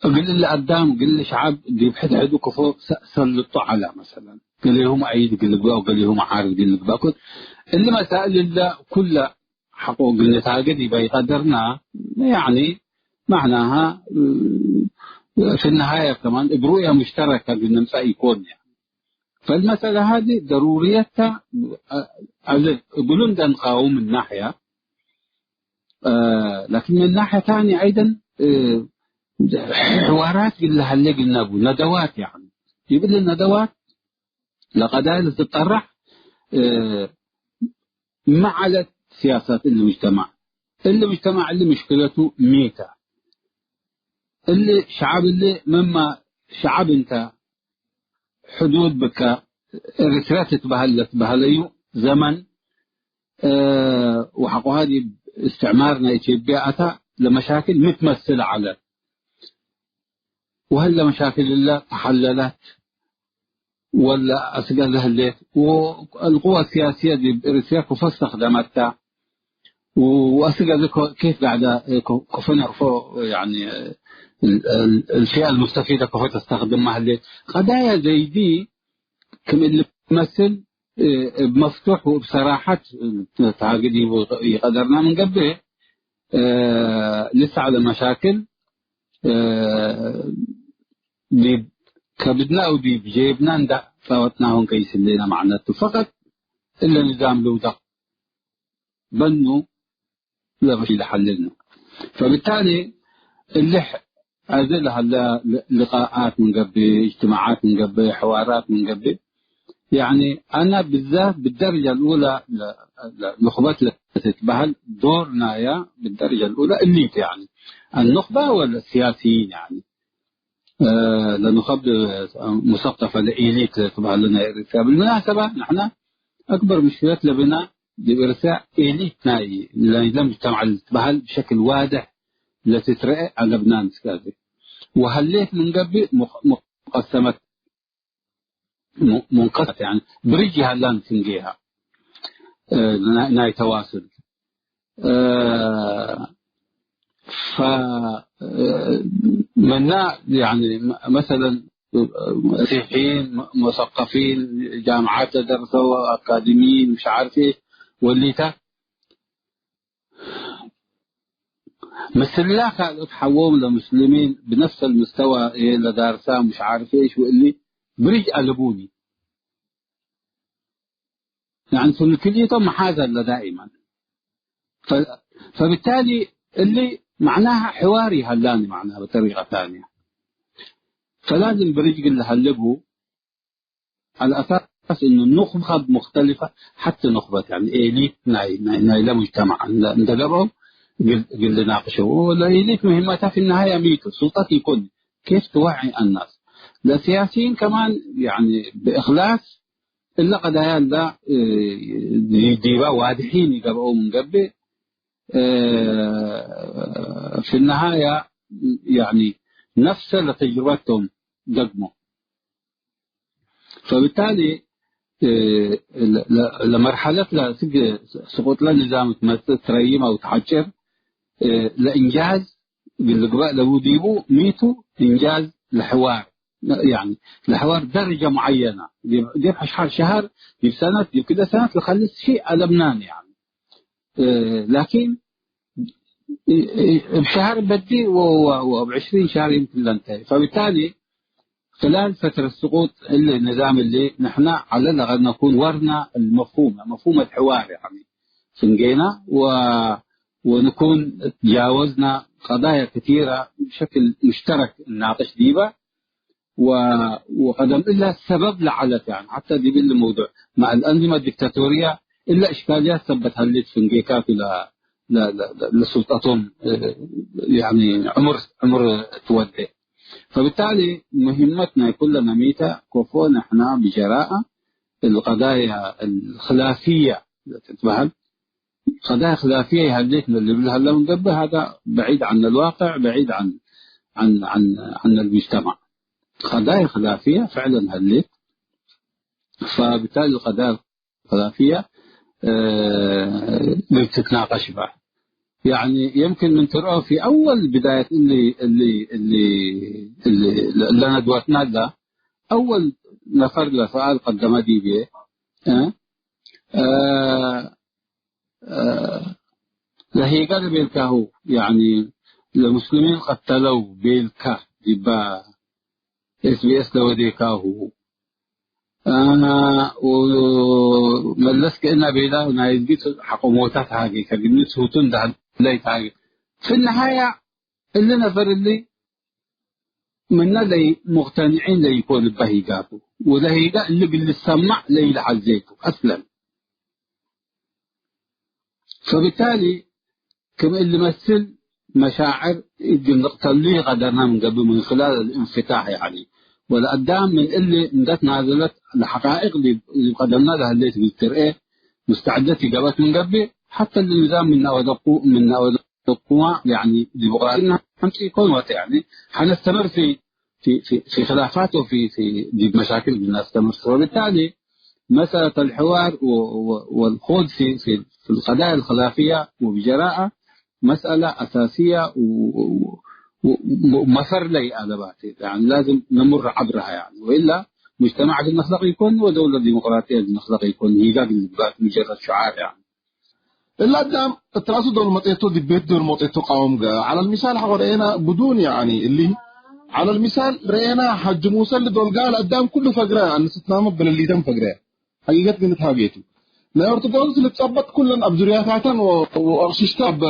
እግል እሊ አዳም፣ እግል እሊ ሸዐብ ዲብ ሕድ ሕዱ ከፎ ሰ-፣ ሰልጦ ዐለ። መሰለን፣ ገሌሁም አይድ እግል ልግበእ ወገሌሁም ዓርድ እግል ልግበእ። ኩል እሊ መሳእል እለ ኩለ ሐቆ እግል ንታገ ዲበ ኢቀደርና፣ ያኒ፣ መዕናሃ፣ እ፣ ፊ ነሃየ ከማን እብ ሩእየ ሙሽተረከ እግል ንምጸእ ኢኮን። ፈልመሰለ ሀዚ ደሩርየት ተ፣ አ-፣ አዜ እግሉ እንደ ንቃውም ምን ናሕያ፣ አ፣ ላኪን ምን ናሕያ ታንየ አይደን፣ እ፣ ሕዋራት እግል ለሀሌ እግልና ቡ፣ ነደዋት ያኒ፣ ይብል ነደዋት ለቀዳያ ልትጠረሕ፣ እ፣ ሚ ዐለት ሲያሳት እሊ ሙጅተማዕ፣ እሊ ሙጅተማዕ እሊ ምሽክለቱ ሚ ተ፣ እሊ ሸዐብ እሊ ምንመ ሸዐብ እንተ፣ ሕዱድ ብከ፣ ኤሪትርያ ትትበሀል ለትበሀለዩ ዘመን፣ እ፣ ወሐቆሃ ዲብ እስትዕማር ናይ ኢትዮጵያ አታ ለመሻክል ሚ ትመስል ዐለት፣ ወህለ መሻክል እለ ተሐለለት፣ ወለ አስገዘ ህሌት፣ ወአልቅወ ሲያስየ ዲብ ኤሪትርያ ክፎ እስተክደመት ተ፣ ወአስክ አዜ ኮ-፣ ኬፍ ጋዕዳ፣ እ፣ ኮ-፣ ኮፎ ነርፎ፣ ያኒ፣ እ፣ እል፣ እል፣ الفئة المستفيدة ኮፎ ተስተክድማ ህሌት። ቀዳያ ዘይ ዲ ክም እሊ መስል፣ እ፣ እብ መፍቱሕ ወእብ ሰራሐት፣ እ፣ ተሃግድ ይቀደርና ምን ገብእ፣ እ፣ ልሰዕ ለመሻክል፣ እ፣ ዲብ ከብድና አው ዲብ ጄብና እንዳ ጸወጥናሁ እንቀይስ ህሌና ማዕነቱ። ፈቀጥ እለ ንዛም ልውደቅ በኑ ለበሽ ለሐልልነ። ፈብታሊ እሊ ሕ-፣ አዜ ለሀለ ል-፣ ልቃኣት ምን ገብእ፣ እጅትማዓት ምን ገብእ፣ ሕዋራት ምን ገብእ፣ ያኒ አነ ብዛት ብደረጃ ልኡለ ለ-፣ ለ-፣ ኑክበት ለትትበሀል ዶር ናያ ብደረጃ ልኡለ እሊት፣ ያኒ አልኑክበ ወለ ስያሲይን፣ ያኒ እ፣ ለኑከብ ሙሰቀፈ ለኤሊት ለትበሀል ናይ ኤሪትርያ። ብልምናሰባ፣ ንሕና አክበር ምሽክለት ለብና ዲብ ኤሪትርያ ኤሊት ናይ፣ ናይ ለሙጅተማዕ ልትበሀል ብሸክል ዋድሕ ለትትረኤ አለብና ንስካዜ። ወሀሌት ምን ገብእ ሙቅ-፣ ሙቀሰመት፣ ሙ-፣ ሙንቀሰመት፣ ያኒ ብሪጅ ይሀላን ፍንጌሃ፣ እ፣ ናይ፣ ናይ ተዋሱል። እ፣ ፈ-፣ እ፣ መና፣ ያኒ፣ መ-፣ መሰለን፣ መሲሕይን፣ መ-፣ መሰቀፊን፣ ጃምዓት ለደርሰው፣ አካድሚይን፣ ምሽ ዓርፍ ኤሽ፣ ወሊታ፣ ምስላ ካልኦት ሐዎም ለሙስሊሚን ብነፍሰል ምስተዋ ለዳርሳ፣ ምሽ ዓርፍ ኤሽ፣ ወእሊ ብሪጅ አለቡኒ። ያኒ ሱን ክልኢቶም መሓዘ ለዳኢመን። ፈ-፣ ፈብታሊ እሊ መዕናሃ ሕዋር ይሀላኒ መዕናሃ ብጠሪቀ ታንየ። ፈላዝም ብሪጅ እግል ለሀልቡ ዐለ አሳስ እኑ ኑክበ ሙክተሊፈ ሐተ ኑክበት፣ ያኒ ኤሊት ናይ፣ ናይ፣ ናይለ ሙጅተማዕ እንደ፣ እንደ ገብአው እግል፣ እግል ልናቅሸው። ወለኤሊት ሙሂመታ ፊ ነሃያ ሚቱ ሱልጠት ኢኮን፣ ኬፍ ትወዒ አናስ። ለስያሲይን ከማን ያኒ ብእክላስ እለ ቀዳያ እለ፣ እ፣ ዲ-፣ ዲባ ዋድሒን ይገብአው ምን ገብእ፣ እ፣ ፊ ነሃያ፣ ያኒ፣ ነፍሰ ለተጅርበቶም ደግሞ። ፈብታሊ፣ እ፣ ለ-፣ ለ-፣ ለመርሐለት ለስግ ስቁጥ ለንዛም ትመጽእ ትረይም አው ተሐጭር፣ እ፣ ለእንጃዝ እግል ልግበእ ለቡ ዲቡ ሚቱ እንጃዝ ለሕዋር፣ ያኒ ለሕዋር ደረጀ ሙዐየነ ዲብ፣ ዲብ ሐሽሐር ሸሀር፣ ዲብ ሰነት፣ ዲብ ክለ ሰነት ለከልስ ሺ አለብናን፣ ያኒ። እ፣ ላኪን እ፣ እ፣ እብ ሸሀር በዲ ወ-፣ ወ-፣ ወእብ ዕሽሪን ሸሀር ይምክን ለንተሂ። ፈብታሊ ክላል ፈትረት ስቁጥ እሊ ንዛም እሊ፣ ንሕና ዐለ ለአቀል ነኩን ወርና አልመፍሁም፣ መፍሁም አልሕዋር፣ ያኒ፣ ፍንጌና ወ-፣ ወንኩን ትጃወዝና ቀዳያ ክቲረ ብሸክል ሙሽተረክ እናቅሽ ዲበ፣ ወ-፣ ወቀደም እለ ሰበብ ለዐለት፣ ያኒ፣ ሐተ ዲብ እሊ መውዱዕ መዐል አንዝመ ዲክታቶርያ እለ እሽካልያት ሰበት ሀሌት ፍንጌካቱ ለ-፣ ለ-፣ ለ-፣ ለ-፣ ለሱልጠቶም፣ እ፣ ያኒ፣ ዕሙር፣ ዕሙር ትወዴ። ፈብታሊ፣ ሙሂመት ናይ ኩለነ ሚተ፣ ኮፎ ንሕና ብጀራአ፣ القضايا الخلافية ለትትበሀል፣ ቀዳያ ክላፍየ ይሀሌት ለልብል ሀለ ምን ገብእ፣ ሀዛ በዒድ ዐን አልዋቅዕ፣ በዒድ ዐን፣ ዐን፣ ዐን፣ ዐን አልሙጅተማዕ። ቀዳያ ክላፍየ ፍዕለን ሀሌት፣ ፈብታሊ ቀዳያ ክላፍየ፣ እ፣ ልትትናቀሽ በ። ያኒ የምክን ምን ትርኦ ፊ አወል ብዳየት እሊ፣ እሊ፣ እሊ፣ እሊ ለነድወትና ለ አወል ነፈር ለሰኣል ቀደመ ዲብዬ፣ እ፣ እ፣ እ፣ ለሂገ ለቤልካሁ፣ ያኒ ለሙስሊሚን ቀተለው ቤልካ ዲባ ኤስ ቢ ኤስ ለወዴካሁ፣ አ፣ ወመለስ ክእነ ቤላ ናይ ህዝቢ ሐቆ ሞታ ተሃጌ፣ ከግኒ ስሁቱ እንደ ህለ ይትሃጌ። ፊ ነሃያ እሊ ነፈር እሊ ምነ ለይ ሙቅተንዒን ለይኮን እበ ሂጋቱ፣ ወለሂጋ እሊ እግል ልሰማዕ ለይለሐዜቱ አስለን። ፈብታሊ ክም እሊ መስል መሻዕር እግል ንቅተሉ ኢቀደርና ምን ገብእ ምን ክላል አልእንፍታሕ፣ ያኒ ወለአዳም ምን እሊ እንደ ትናዘለት ለሐቃይቅ ዲብ፣ ዲብ ቀደምና ለህሌት እግል ትርኤ ሙስተዕደት ኢገብአት ምን ገብእ፣ ሐተ እሊ ንዛም ምነ አወደቁ፣ ምነ አወደቁማ፣ ያኒ ዲሞቅራሲ ነሐምጽ ኢኮን ወተ፣ ያኒ ሐነስተምር ፊ ፊ፣ ፊ፣ ፊ ኺላፋት ወፊ፣ ፊ ዲብ መሻክል እግል ነስተምር። ወብታሊ መስአለት አልሕዋር ወ-፣ ወ-፣ ወልኹድ ፊ፣ ፊ፣ ፊ القضايا الخلافية وبجراءة مسألة أساسية و-، و-، و-، ወመፈር ለይአለባቴ፣ ያኒ ላዝም ነሙር ዐብረሃ፣ ያኒ ወኢላ ሙጅተማዕ እግል ነክለቅ ኢኮን ወደውለት ዲሞቅራጥየ እግል ነክለቅ ኢኮን፣ ሂጋ እግል ልግባእ ሙጀረድ ሽዓር፣ ያኒ። እለ አዳም እት ረአሱ ዶል መጤቱ፣ ዲብ ቤት ዶል መጤቱ ቃወም ገአ። ዐለ ልሚሳል ሐቆ ረኤና ብዱን፣ ያኒ፣ እሊ፣ ዐለ ልሚሳል ረኤና ሐጂ ሙሰ እሊ ዶል ጋል አዳም ኩሉ ፈግረ፣ አንስትናመ በለሊተን ፈግረ። ሐቂቀት ግን እት ሀቤቱ ናይ ኦርቶዶክስ ልትጸበጥ ኩለን አብ ዙርያታተን ወ-፣ ወአቅሽሽተ አብ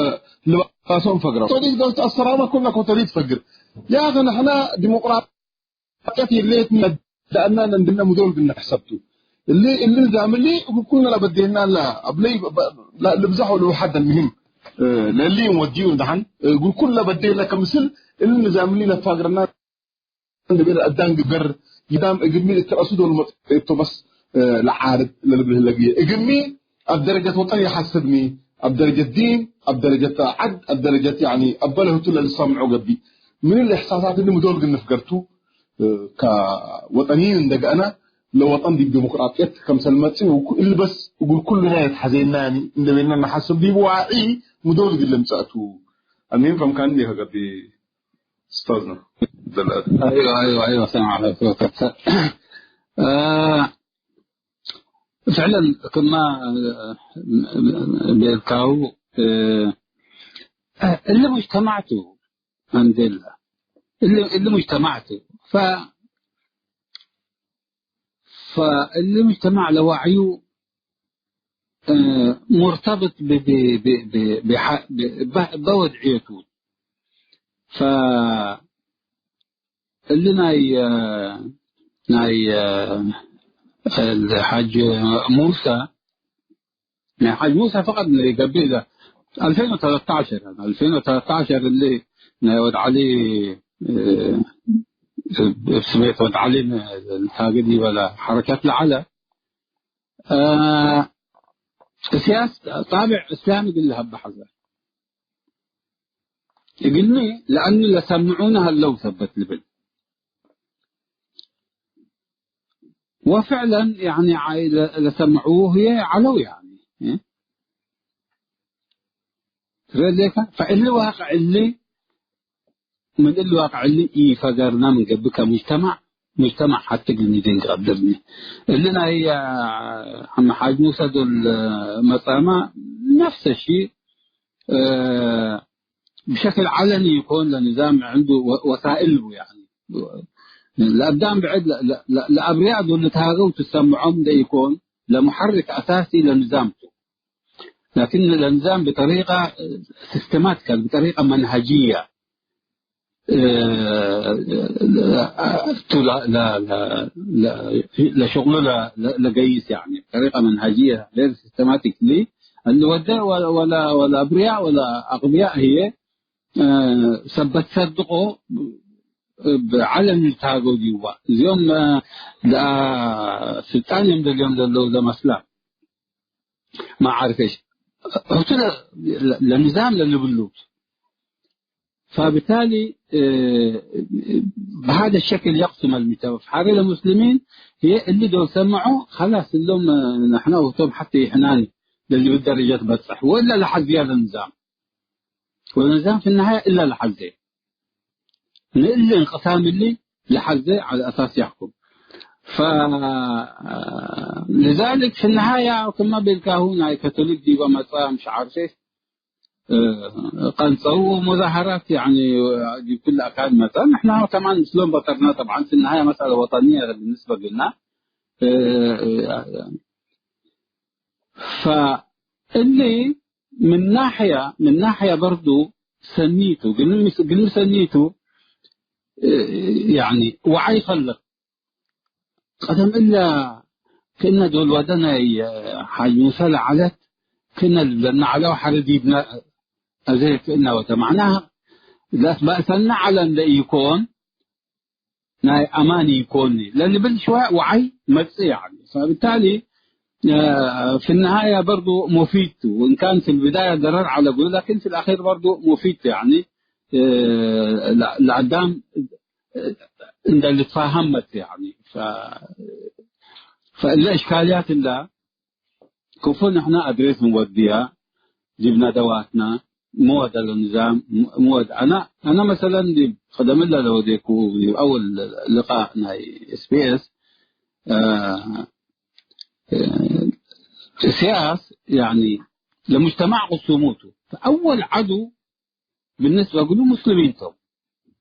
ልባሶም ፈግረ። ካቶሊክ ዶል ተአሰራመ ኩለ ካቶሊክ ትፈግር። ያአኺ ንሕነ ዲሞቅራጥ ሐቀት ይሌት ነዳእና ለእንድነ ምዶል ግነ ሕሰብቱ። እሊ፣ እሊ ንዛም እሊ እግል ኩልነ ለበዴህና ለ፣ አብለይ በ-፣ በ-፣ ለ-፣ ልብዛሕ ወለውሐድ አልምህም፣ እ፣ ለእሊ እንወድዩ እንደሐን፣ እ፣ እግል ኩል ለበዴህና ከምስል እሊ ንዛም እሊ ለፋግረና እንዴ ቤለ አዳን ግበር፣ ይዳም እግልሚ እትረሱ ዶል መጽኤቶ በስ፣ እ፣ ለዓርድ ለልብል ህለ ግየ። እግልሚ አብ ደረጀት ወጠን ይሐስብኒ፣ አብ ደረጀት ዲን፣ አብ ደረጀት ዐድ፣ አብ ደረጀት፣ ያኒ፣ አበ ለህቱ ለልሰምዖ ገብእ። ምን እሊ እሕሳሳት እሊ ምዶል እግል ንፍገርቱ፣ እ፣ ከወጠንይን እንደ ገአነ፣ ለወጠን ዲብ ዲሞክራጥየት ከምሰል መጽእ፣ ወኩ-፣ እሊ በስ እግል ኩሉና የተሐዜና፣ ያኒ፣ እንደ ቤልና ነሐስብ ዲብ ዋዒ ምዶል እግል ልምጸእቱ። አልሚን ፈምካን እንዴ ከገብእ። ኡስታዝና። አይወ፣ አይወ፣ አይወ፣ ሰማዕ ለከ ወከብተ። አ፣ ፍዕለን ክማ ቤልካው፣ እ፣ እሊ ሙጅተማዕ ቱ፣ አልሐምዱሊላህ። እሊ፣ እሊ ሙጅተማዕ ቱ። ፈ-፣ ፈእሊ ሙጅተማዕ ለዋዕዩ እ፣ ሙርተብጥ ብ-፣ ብ-፣ ብ-፣ ብ-፣ ብሐ-፣ ብ-፣ በ-፣ በወድዕየቱ። ፈ-፣ እሊ ናይ፣ እ፣ ናይ፣ እ፣ እል ሓጅ ሙሳ፣ ናይ ሓጅ ሙሳ ፈቀድ ንገብእ እዛ አልፌን ወተለተዐሸር፣ አልፌን ወተለተዐሸር እሊ ናይ ወድ ዐሊ፣ እ፣ እብ ስሜት ወድ ዐሊ ን-፣ ንታግድ ይበላ ሐረከት ለዐለ፣ እ፣ እስያስ ጣብዕ እስላሚ እግል ለሀበ ሐዘ። እግልሚ ለአኑ ለሰምዑነ ሀለው ሰበት ልብል። ወፍዕለን፣ ያኒ፣ ዐይ ለ-፣ ለሰምዑሁ ህዬ ዐለው፣ ያኒ፣ እ? ትረሌከ? ፈእሊ ዋቅዕ እሊ ምን እሊ ዋቅዕ እሊ ኢፈገርና ምን ገብእ ከሙጅተማዕ፣ ሙጅተማዕ ሐቲ እግል ኒዴን ቀድርኒ። እሊ ናይ ሐመ ሓጅ ሙሰ ዶል መጽአመ ነፍሰ ሺ፣ እ፣ ብሸክል ዐለኒ ኢኮን ለንዛም ዕንዱ ወ-፣ ወሳእል ቡ፣ ያኒ ለአዳም ብዕድ ለ-፣ ለ-፣ ለ-፣ ለአብርያእ ዶል ልትሃገው ትሰምዖም እንደ ኢኮን ለሙሐርክ አሳሲ ለንዛም ቱ። ላኪን ለንዛም ብጠሪቀ ሲስተማቲካል፣ ብጠሪቀ መንሀጅየ፣ እ፣ ቱ ለ-፣ ለ-፣ ለ-፣ ለ-፣ ለሽቅሉ ለ-፣ ለ-፣ ለገይስ፣ ያኒ፣ ብጠሪቀ መንሀጅየ፣ ገይር ሲስተማቲክሊ፣ እንወደ ወ-፣ ወለ-፣ ወለአብርያእ ወለአቅብያእ ህዬ፣ እ፣ ሰበት ሰድቆ እብ ዐለም ልትሃገው ዲዋ። እዚኦም፣ እ፣ ለስልጣን ዮም ደልዮም ለለው ለመስላ። ማ ዓርፍ እሽ፣ ህቱ ለ-፣ ለ-፣ ለንዛም ለልብሉት። ፈብታሊ፣ እ፣ በሃደ ሸክል የቅስም አልሚተወፍ ሐሬ ለሙስሊሚን ህዬ እሊ ዶል ሰመዖ፣ ኸላስ እሎም፣ እ፣ ነሕና ወህቶም ሐቴ ይሕናኒ ለልብል ደረጀት በጽሕ። ወእላ ለሐዝያ ለንዛም። ወለንዛም ፊ ነሃየ እላ ለሐዜ። ንእሊ እንቅሳም እሊ ለሐዜ ዐለ አሳስ ያሕኩም። ፈ-፣ ለዛሊክ ፊ ነሃያ ክመ ቤልካሁ ናይ ካቶሊክ ዲበ መጽአ ምሽ ዓርፌ፣ እ፣ ቀንጸው ወሙዛሀራት ያኒ ዲብ ኩሉ አካን መጽአ። ንሕና ከማን ምስሎም በጠርና። ጠብዓን ፊ ነሃያ መስአለ ወጠንየ ብንስበ ግና፣ እ፣ እ፣ ፈእሊ ምን ናሕያ፣ ምን ናሕያ በርዱ ሰኒቱ፣ ግን ምስ-፣ ግን ሰኒቱ፣ እ፣ ያኒ ወዓይ ከልቅ። ቀደም እለ ክእነ ዶል ወደ ናይ ሓጅ ሙሰ ለዐለት ክእነ ልብለና ዐለው ሐረ ዲብነ አዜ ክእነ ወደ። መዕናህ ለአትባእሰነ ዐለ እንደ ኢኮን፣ ናይ አማን ኢኮኒ ለልብል ሽወ ወዓይ መጽእ፣ ያኒ። ፈብታሊ፣ እ፣ ፊ ነሃያ በርዱ ሙፊድ ቱ፣ ወእን ካን ፊ ልብዳያ ደረር ዐለ ብሉ፣ ላኪን ፊ ልአኺር በርዱ ሙፊድ ቱ፣ ያኒ፣ እ፣ ለ-፣ ለአዳም እንደ ልትፋሀም መጽእ፣ ያኒ። ፈ-፣ ፈእለ እሽካልያት እለ ክፉ ንሕነ አድሬስ እንወድያ ዲብ ነደዋትና፣ ሚ ወደ ለንዛም፣ ሚ ወደ፣ አነ፣ አነ መሰለን ዲብ ቀደምለ ለወዴኩ፣ ዲብ አወል ልቃእ ናይ ኤስ ቢ ኤስ፣ አ፣ አ፣ እስያስ፣ ያኒ፣ ለሙጅተማዕ ቅሱሙ ቱ። አወል ዐዱ ብንስበ እግሉ ሙስሊሚን ቶም።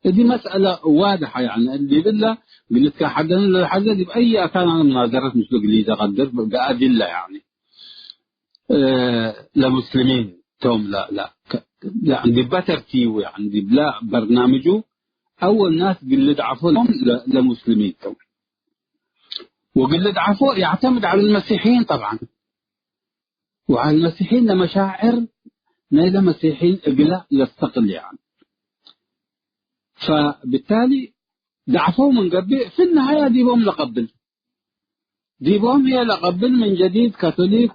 እዲ መስአለ ዋድሐ፣ ያኒ፣ እሊ ብለ፣ ግልትከ ሐደን ለሐዘ፣ ዲብ አይ አካን አነ ሙናዘረት ምስሉ እግል ኢተቀድር፣ ብአድለ፣ ያኒ፣ እ፣ ለሙስሊሚን ቶም፣ ለ-፣ ለ-፣ ከ-፣ ያኒ፣ ዲበ ተርቲቡ፣ ያኒ፣ ዲብለ በርናምጁ፣ አወል ናስ እግል ልድዓፎ ሎም ለ-፣ ለሙስሊሚን ቶም። ወእግል ልድዓፎ የዕተምድ ዐለ ልመሲሕይን ጠብዓን። ወዐለ ልመሲሕይን ለመሻዕር ናይለ መሲሕይን እግለ ለስተቅል፣ ያኒ። ፈብታሊ ደዕፈው ምን ገብእ፣ ፊ ነሃያ ዲቦም ለቀብል። ዲቦም ህዬ ለቀብል ምን ጀዲድ ካቶሊክ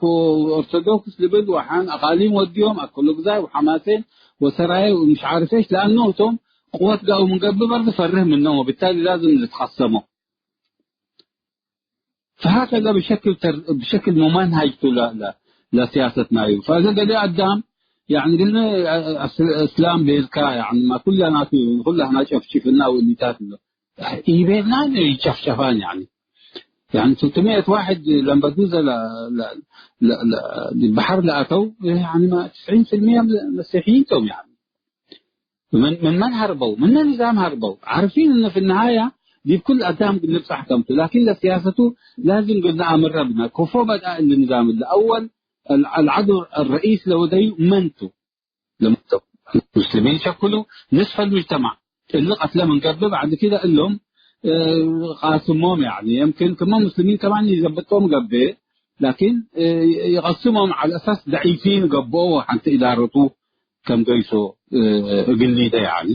ወኦርቶዶክስ ልብል ወሐን አቃሊም ወድዮም አክሎግዛይ ወሐማሴን ወሰራየ ወምሽ ዓርፍ ኤሽ፣ ለአኑ ህቶም ቅወት ጋው ምን ገብእ በርድ ፈርህ ምኖም፣ ወብታሊ ላዝም ልትቀሰሞ። ፈሀከዘ ብሸክል ተር-፣ ብሸክል ሙመንሀጅ ቱ ለ-፣ ለ-፣ ለሲያሰት ናዩ። ፈእዘ ገሌ አዳም፣ ያኒ፣ ግልነ አስ-፣ እስላም ቤልካ፣ ያኒ፣ ማ ኩላናቱ፣ ኩላህና ጨፍጭፍና ወሊታት እለ ኢቤልናን ይጨፍጨፋን፣ ያኒ። ያኒ፣ ትልትምየት ዋሕድ ለምበዱዘ ለ-፣ ለ-፣ ለ-፣ ለ-፣ በሐር ለአተው፣ ያኒ፣ ማ ትስዒን ፊልምየ መሲሕይን ቶም፣ ያኒ። ምን፣ ምን መን ሀርበው? ምነ ንዛም ሀርበው። ዓርፊን እነ ፊ ነሃያ ዲብ ኩል አዳም እግል ልብጻሕ ከምቱ፣ ላኪን ለሲያሰቱ ላዝም እግል ነአምረ ብነ። ከፎ በድአ እሊ ንዛም እሊ? አወል፣ አል-፣ አልዐዱ አልረኢስ ለወደዩ መን ቱ? ለመንቱ? ሙስሊሚን ሸክሉ ንስፈ ልሙጅተማዕ። እሊ ቀትለ ምን ገብእ፣ በዕድ ኪደ እሎም፣ እ፣ ቃስሞም፣ ያኒ፣ የምክን ክመ ሙስሊሚን ከማን ኢዘብጦም ገብእ፣ ላኪን፣ እ፣ ይቀስሞም ዐለ አሳስ ደዒፊን ገብኦ ሐንቲ ኢዳረቱ ከም ገይሶ፣ እ፣ እግል ሊደ፣ ያኒ።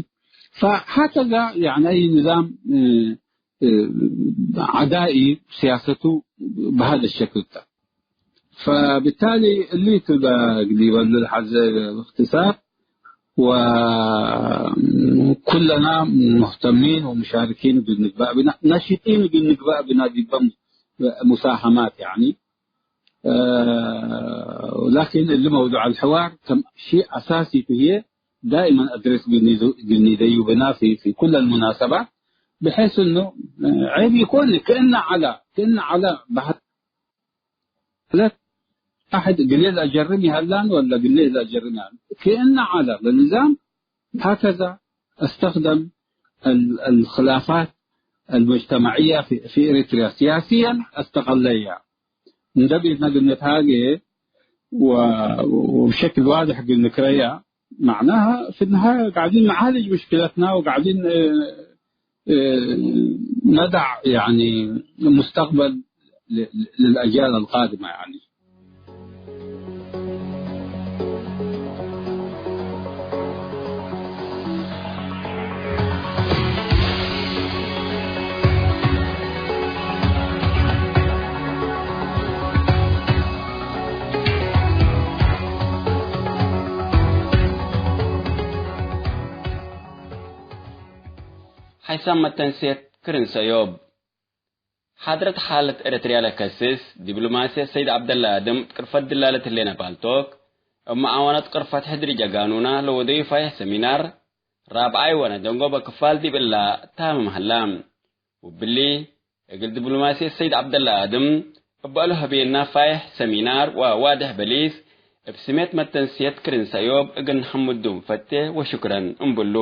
ፈሀከዛ፣ ያኒ፣ አይ ንዛም፣ እ፣ እ፣ ዐዳኢ ሲያሰቱ በሀደ ሸክል ተ። ፈብታሊ እሊ ቱ ለእግል ኢበሉ ለሐዘ ብእክትሳር፣ ወኩለና ሙህተሚን ወሙሻርኪን እግል ንግባእ ብና፣ ነሺጢን እግል ንግባእ ብና ዲበ ሙሳሀማት፣ ያኒ። እ፣ ላኪን እሊ መውዱዕ አልሕዋር ከም ሺእ አሳሲ ቱ ህዬ ዳኢመን አድሬስ እግል ኒደዩ ብና ፊ፣ ፊ ኩለ አልሙናሰባት፣ ብሐይስ እኑ ዔብ ኢኮን ክእነ ዐለ፣ ክእነ ዐለ በሀለት አሕድ ግሌ ለአጀርም ይሀላን ወለ ግሌ ለአጀርም ይሀላን። ክእነ ዐለ ለንዛም ሀከዘ አስተክደም ال-، الخلافات المجتمعية في، في إريتريا سياسيا استغليها። እንደ ቤትነ ግንትሃጌ ወ-፣ ወብሸክል ዋድሕ ግል ንክረያ፣ معناها في النهاية قاعدين نعالج مشكلتنا وقاعدين، እ፣ እ፣ ነዳዕ፣ ያኒ፣ مستقبل ل-، ل-، للأجيال القادمة، يعني. ሓይሳም መተንሴት ክርን ሰዮብ። ሓድረት ሓለት ኤረትርያ ለከስስ ዲብሎማሲ ሰይድ ዐብደላ አድም፣ ቅርፈት ድላለት ህሌነ ፓልቶክ፣ እብ መዓወነት ቅርፈት ሕድሪ ጀጋኑና ለወደዩ ፋይሕ ሰሚናር ራብዓይ ወነ ደንጎበ ክፋል ዲብ እላ ታምም ሀላ። ወብሊ፣ እግል ዲብሎማሲ ሰይድ ዐብደላ አድም፣ እበ እሉ ሀቤና ፋይሕ ሰሚናር ወዋድሕ በሊስ፣ እብ ስሜት መተንስየት ክርን ሰእዮብ እግል ነሐምዱ እንፈቴ ወሹክረን እንብሉ።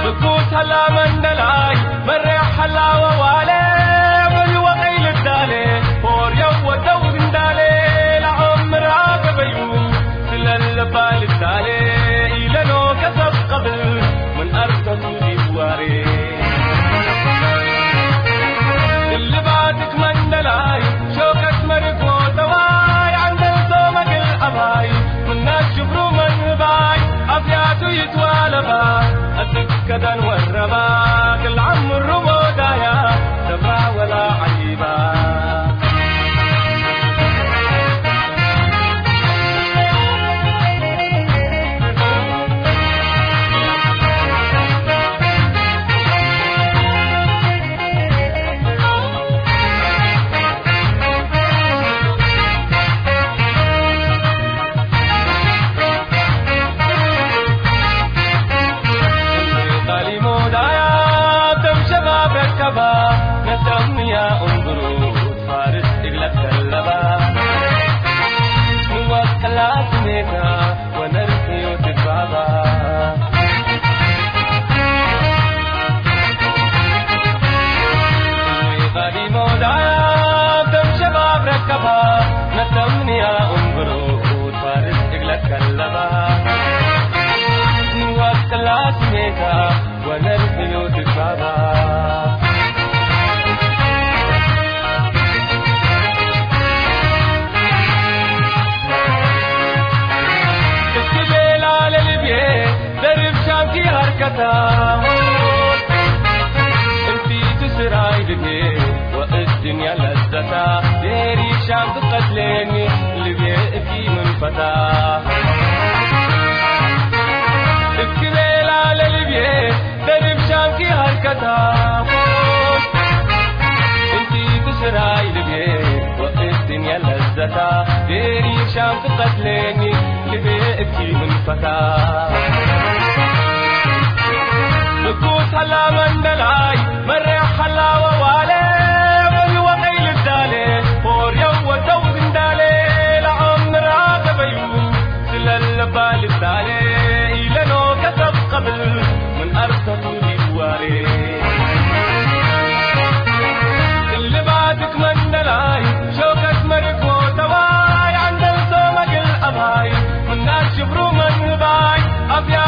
ብኩት ሀላ መንደላይ፣ መሬሕ ሀላ ወዋሌ፣ ምን ወቀይ ልዳሌ፣ ሆርየው ወደው ግንዳሌ፣ ለዐምራ ገበዩ፣ ስለለባ ልዳሌ፣ ኢለኖ ከሰብ ቀብል፣ ምን አርሰቱ ዲዋሬ። እልባትክ መንደላይ፣ ሾቀት መርኮ ተዋይ፣ ዐንደልቶ መግል አባይ፣ ምናት ሽብሩ መንባይ፣ አፍያቱ ይትዋለባ፣ አትክ ከደን ወረባ፣ ክል ዐምሩ ሞዳያ፣ ሰብራ ወላ ዐይባ። ጣሊሞ ዳያ ደም ሸባብ ረከባ፣ ነሰምያ ኡንብሩ ፋርስ እግለ ተለባ፣ ንዋት ቀላት ኔታ ወነርክዩ ትግባባ። ቃዲሞ ዳያ ደም ሸባብ ረከባ፣ ነተምንያ ኡንብሩ ፋርስ እግለ ከለባ። ንዋት ቅላት ሜታ ወነርክዩ ትግባባ። እት ቤላ ለልብዬ ደርብ ሻምኪ ሀርከታ፣ እንቲቱ ስራይ ልብዬ ወእት ድንያ ለዘታ፣ ዴሪ ሻምኪ ቀትሌኒ ልብዬ እኪ ምን ፈታ። እት ቤላ ለልብዬ ደርብ ሻምኪ ሀርከታ፣ እንቲ ትስራይ ልብዬ ወእት ድንያ ለዘታ፣ ዴሪ ሻምኪ ቀትሌኒ ልብዬ እኪ ምን ፈታ። እኩት ሀላ መንደላይ፣ መሬሕ ሀላ ወዋሌ፣ ወሊ ወቀይ ልዳሌ፣ ሆርየው ወደው ግንዳሌ፣ ለዐምራ ገበዩ ስለለባ ልዳሌ፣ ኢለኖ ከሰብ ቀብል ምን አርሰቱ ዲዋሬ። እልባትክ መንደላይ፣ ሾከት መርኮ ተዋይ፣ ዐንደልቶ መግል አባይ፣ ምናት ሽብሩ መንባይ፣ አፍያ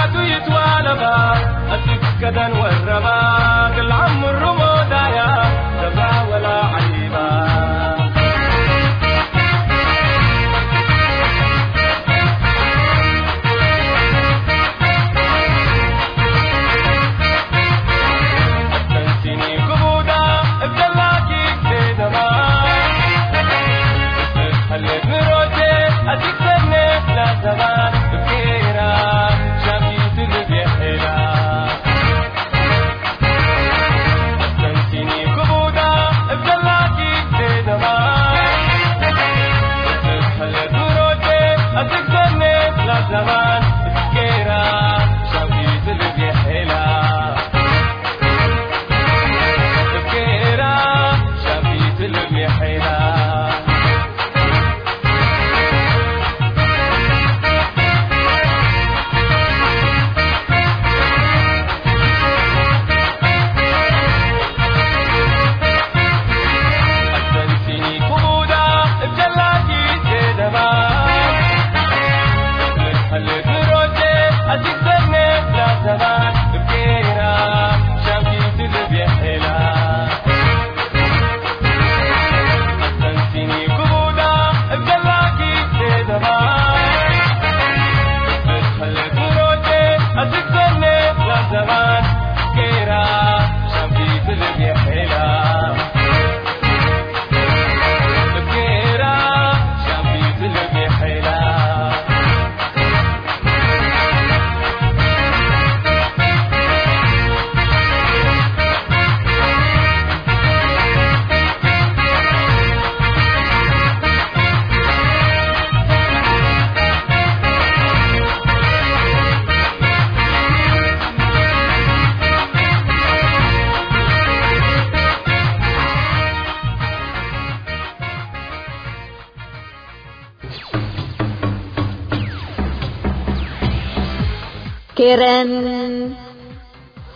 ሄረን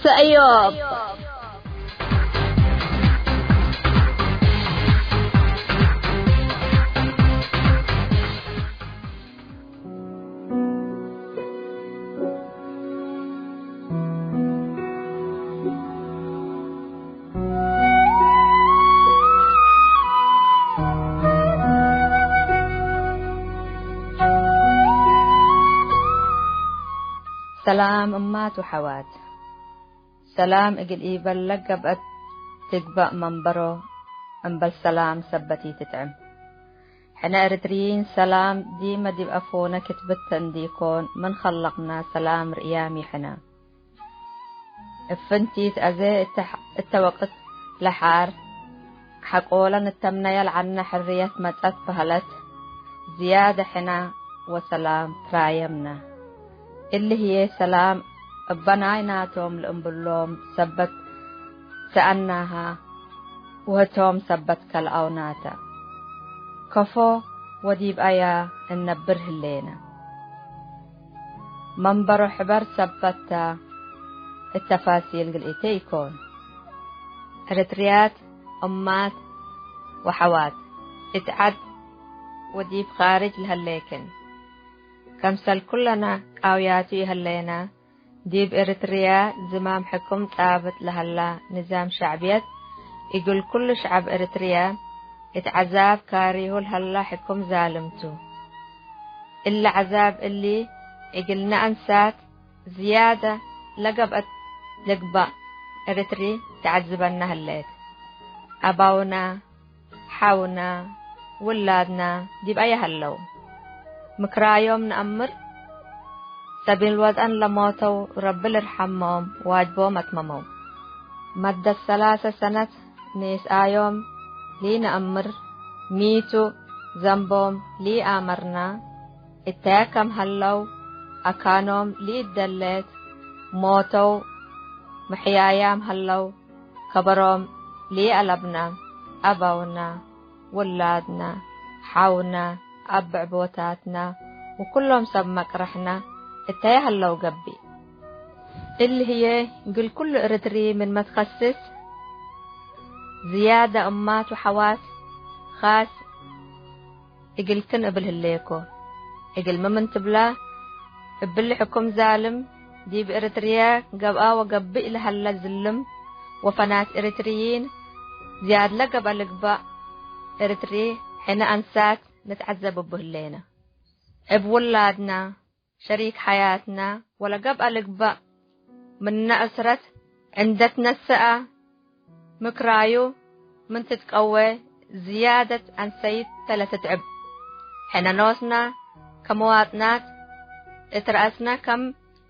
ሰእዮብ። ሰላም እማት ወሐዋት። ሰላም እግል ኢበል ለገብአት ትግበእ መንበሮ፣ እምበል ሰላም ሰበት ኢትጥዕም። ሕነ ኤረትርይን ሰላም ዲመ ዲብ አፎነ ክትብት እንዲኮን፣ ምን ከለቅነ ሰላም ርእያም ይሕነ። እብ ፍንቲት አዜ እተ፣ እተ ወቅት ለሓር ሐቆለ ንተምነየ ለዐልነ ሕርየት መጸት በህለት፣ ዝያደ ሕነ ወሰላም ትራየምነ። እሊ ህዬ ሰላም እበ ናይናቶም ለእምብሎም ሰበት ሰአናሃ፣ ወህቶም ሰበት ከልአውናተ። ከፎ ወዲብ አያ እነብር ህሌነ። መንበሮ ሕበር ሰበትተ እት ተፋሲል ግልኢተ ኢኮን። ኤረትርያት እማት ወሐዋት እት ዐድ ወዲብ ካርጅ ለሀሌክን፣ ከምሰል ኩለነ ቃውያቱ ይሀሌነ። ዲብ ኤረትርያ ዝማም ሕኩም ጻብጥ ለሀላ ንዛም ሸዕብየት፣ እግል ኩሉ ሸዐብ ኤረትርያ እት ዐዛብ ካሪሁ ለሀላ ሕኩም ዛልም ቱ። እሊ ዐዛብ እሊ እግልነ አንሳት ዝያደ ለገብአት ልግባእ ኤረትሪ ተዐዝበነ ህሌት። አባውነ፣ ሐውነ፣ ውላድነ ዲብ አየ ሀለው? ምክራዮም ነአምር። ሰቢል ወጠን ለሞተው ረቢ ልርሐሞም ዋጅቦም አትመመው። መደት ሰላሰ ሰነት ንስአዮም ሊነአምር፣ ሚቱ ዘንቦም ሊአመርና፣ እተየ ከም ሀለው አካኖም ሊደሌት፣ ሞተው ምሕያያም ሀለው ከበሮም ሊአለብነ፣ አበውነ፣ ውላድነ፣ ሐውነ፣ አብዕቦታትነ ወኩሎም ሰብ መቅረሕነ እተየ ሀለው ገብእ። እሊ ህዬ እግል ኩሉ ኤረትሪ ምን መትከስስ ዝያደ እማት ወሐዋት ካስ እግልክን እብል ህሌኮ። እግልሚ ምን ትብላ፣ እብሊ ሕኩም ዛልም ዲብ ኤረትርየ ገብአ ወገብእ ለሀለ ዝልም ወፈናት ኤረትርይን ዝያድለ ገብአ ልግባእ ኤረትሪ ሕነ አንሳት ንትዐዘብ እቡ ህሌነ። እብ ውላድና፣ ሸሪክ ሐያትና ወለገብአ ልግባእ ምነ እስረት እንዴ ትነሰአ ምክራዩ ምን ትትቀዌ ዝያደት አንሰይት ተ ለትትዕብ። ሕነ ኖስና ከመዋጥናት እት ረአስነ ከም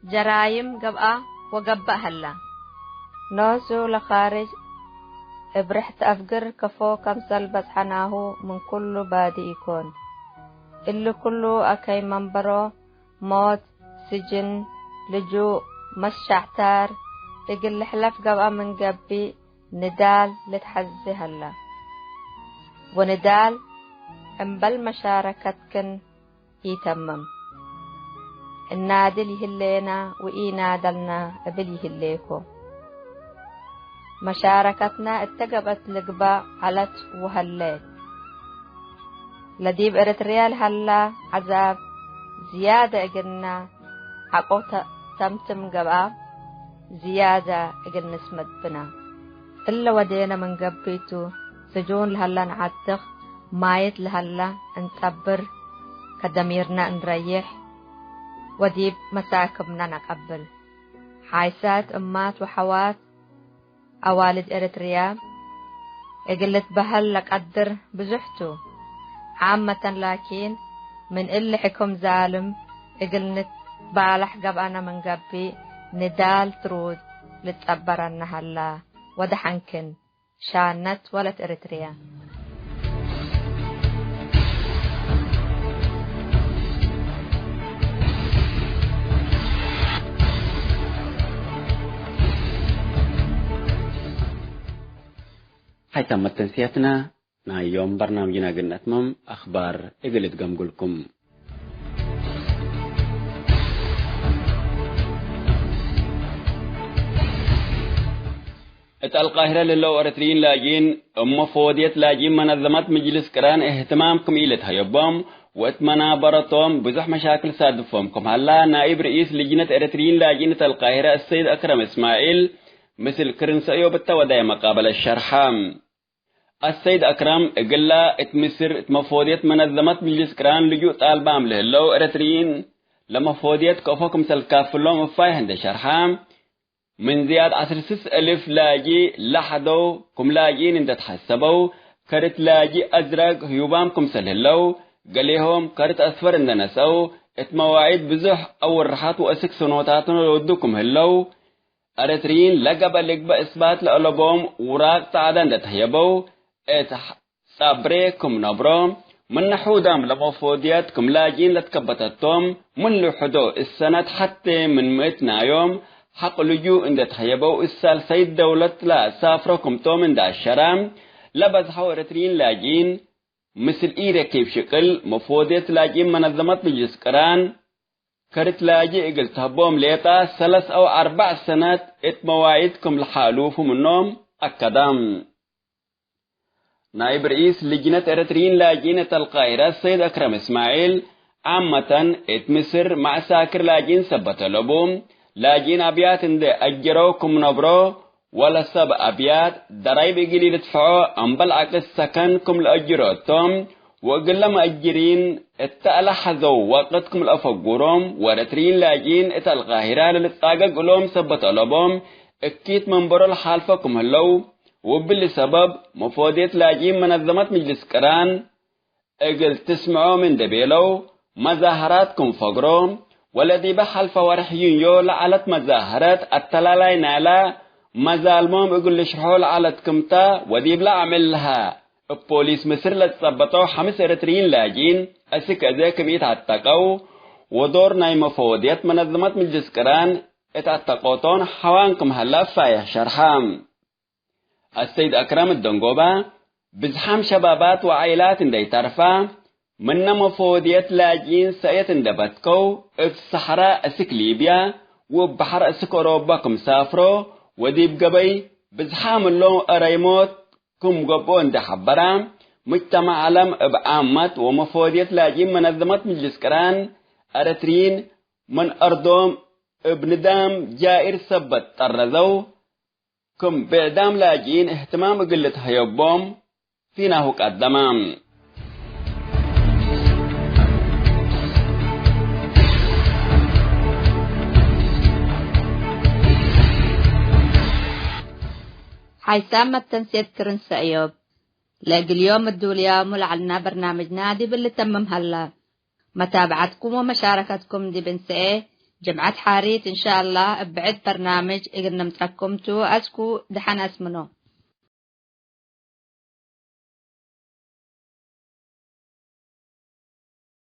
ጀራይም ገብአ ወገብእ ሀላ። ኖሱ ለካርጅ እብ ርሕት አፍግር ከፎ ከምሰል በጽሐናሁ ምን ኩሉ ባዲ ኢኮን። እሊ ኩሉ አከይ መንበሮ ሞት፣ ስጅን፣ ልጁእ፣ መሸዕታር እግል ልሕለፍ ገብአ ምን ገብእ፣ ንዳል ልትሐዜ ሀላ። ወንዳል እምበል መሻረከትክን ኢተምም። እናድል ይህሌና ወኢናደልና እብል ይህሌኮ። መሻረከትና እተ ገብአት ልግባእ ዐለት ወሀሌት። ለዲብ ኤረትርያ ለሀላ ዐዛብ ዝያደ እግልና ሐቆ ተ-፣ ተምትም ገብአ ዝያደ እግል ንስመድ ብና። እለ ወዴነ ምን ገብእ ቱ፣ ስጁን ለሀላ ነዓትክ፣ ማይት ለሀላ እንጸብር፣ ከደሚርና እንረይሕ ወዲብ መሳክብና ነቀብል። ሓይሳት እማት ወሐዋት አዋልድ ኤረትርያ እግል ልትበሀል ለቀድር ብዙሕ ቱ። ዓመተን ላኪን፣ ምን እሊ ሕክም ዛልም እግል ንትባለሕ ገብአነ ምን ገብእ፣ ንዳል ትሩድ ልትጸበረነ ሀላ። ወደሐንክን። ሻነት ወለት ኤረትርያ። ሀይ ተመት ተንስያትና ናይ ዮም በርናምጅና እግል ነትመም፣ አክባር እግል እትገምጉልኩም። እት አልቃሂረ ለህለው ኤረትርዪን ላጅኢን፣ እብ መፎድየት ላጅኢን መነዘመት ምጅልስ ቅራን እህትማም ክም ኢልትሀየቦም ወእት መናበረቶም ብዙሕ መሻክል ሳድፎም ክም ሀላ፣ ናኢብ ርኢስ ልጅነት ኤረትርዪን ላጅኢን እት አልቃሂረ አሰይድ አክረም እስማዒል፣ ምስል ክርን ሰእዮብ እተ ወዳየ መቃበለት ሸርሐ። አሰይድ አክረም፣ እግላ እት ምስር እት መፎድየት መነዘመት ምጅልስ ቅራን ልጁእ ጣልባም ለህለው ኤረትርዪን፣ ለመፎድየት ከእፎ ክምሰል ካፍሎም እፋይሕ እንዴ ሸርሐ፣ ምን ዝያድ ዐስር ስስ እልፍ ላጂ ለሐደው ክም ላጅኢን እንዴ ተሐሰበው፣ ከርት ላጂ አዝረግ ህዩባም ክምሰል ህለው፣ ገሌሆም ከርት አስፈር እንዴ ነሰው፣ እት መዋዒድ ብዙሕ አውርሐት ወእስክ ሰኖታትን ለወዱ ክም ህለው፣ ኤረትርዪን ለገበ ልግበእ እስባት ለአለቦም ውራቅ ጸዕደ እንዴ ተህየበው፣ እት ጸብሬ ክም ነብሮ፣ ምነ ሑዳም ለመፎድየት ክም ላጅኢን ለትከበተቶም፣ ምን ልውሕዶ እሰነት ሐቴ ምን ምእት ናዮም ሐቅ ልጁእ እንዴ ተህየበው፣ እሳል ሰይድ ደውለት ለሳፍሮ ክምቶም እንዴ አሸረ፣ ለበዝሐው ኤረትርዪን ላጅኢን፣ ምስል ኢረኪብ ሽቅል መፎድየት ላጅኢን መነዘመት ምጅልስ ቅራን፣ ከርት ላጂ እግል ተህቦም ሌጣ ሰለስ አው አርበዕ ሰነት እት መዋዒድ ክም ለሓሉፉ ምኖም አከደ። ናይብ ርኢስ ልጅነት ኤረትርዪን ላጅኢን እት አልቃሂረ ሰይድ አክረም እስማዒል፣ ዓመተን እት ምስር መዐሳክር ላጅኢን ሰበት አለቡ፣ ላጅኢን አብያት እንዴ አጀረው ክም ነብሮ፣ ወለሰብ አብያት ደራይብ እግል ኢልድፍዖ፣ እምበል ዐቅድ ሰከን ክም ለአጅሮ እቶም፣ ወእግለ መአጅሪን እተ ለሐዘው ወቅት ክም ለአፈጉሮም፣ ወኤረትርዪን ላጅኢን እት አልቃሂረ ለልትጻገግ እሎም ሰበት አለቦም፣ እኪት መንበሮ ለሓልፎ ክም ህለው፣ ወእብሊ ሰበብ፣ መፎድየት ላጅኢን መነዘመት ምጅልስ ቅራን፣ እግል ትስምዖም እንዴ ቤለው፣ መዛሀራት ክም ፈግሮ፣ ወለዲበ ሐልፈ ወርሕ ዩንዮ ለዐለት መዛሀረት አተላላይ ናይላ መዛልሞም እግል ልሽርሖ ለዐለት ክምተ፣ ወዲብለ አምዕል ለሀ እብ ፖሊስ ምስር ለትጸበጠው ሐምስ ኤረትርዪን ላጅኢን፣ አስክ አዜ ክም ኢተዐተቀው፣ ወዶር ናይ መፈወድየት መነዘመት ምጅልስ ቅራን እት አተቆቶን ሐዋን ክም ሀለ ፋይሕ ሸርሐ። አሰይድ አክረም ደንጎባ፣ ብዝሓም ሸባባት ወዓይላት እንዴ ተርፋ፣ ምነ መፈወድየት ላጅኢን ሰእየት እንዴ በትከው፣ እብ ሰሐራ እስክ ሊብያ ወእብ በሐር እስክ ኦሮባ ክም ሳፍሮ፣ ወዲብ ገበይ ብዝሓም እሎም አረይሞት ክም ገብኦ እንዴ ሐበራ፣ ሙጅተማዕ ዐለም እብ ዓመት ወመፈወድየት ላጅኢን መነዘመት ምጅልስ ቅራን፣ ኤረትርዪን ምን አርዶም እብ ንዳም ጃኢር ሰበት ጠረዘው፣ ክም ብዕዳም ላጅኢን እህትማም እግል ልትሀየቦም ፊናሁ ቀደመ። ሓይሳም መተንሴት ክርን ሰእዮብ። ለእግል ዮም እዱልያሙ ለዐልና በርናምጅና ዲብ ልተምም ሀላ። መታብዐትኩም ወመሻረከትኩም ዲብ እንሰኤ፣ ጅምዐት ሓሪት እንሻአላህ እብ ብዕድ በርናምጅ እግል ንምጸኩም ቱ። አስኩ ደሐን አስምኖ።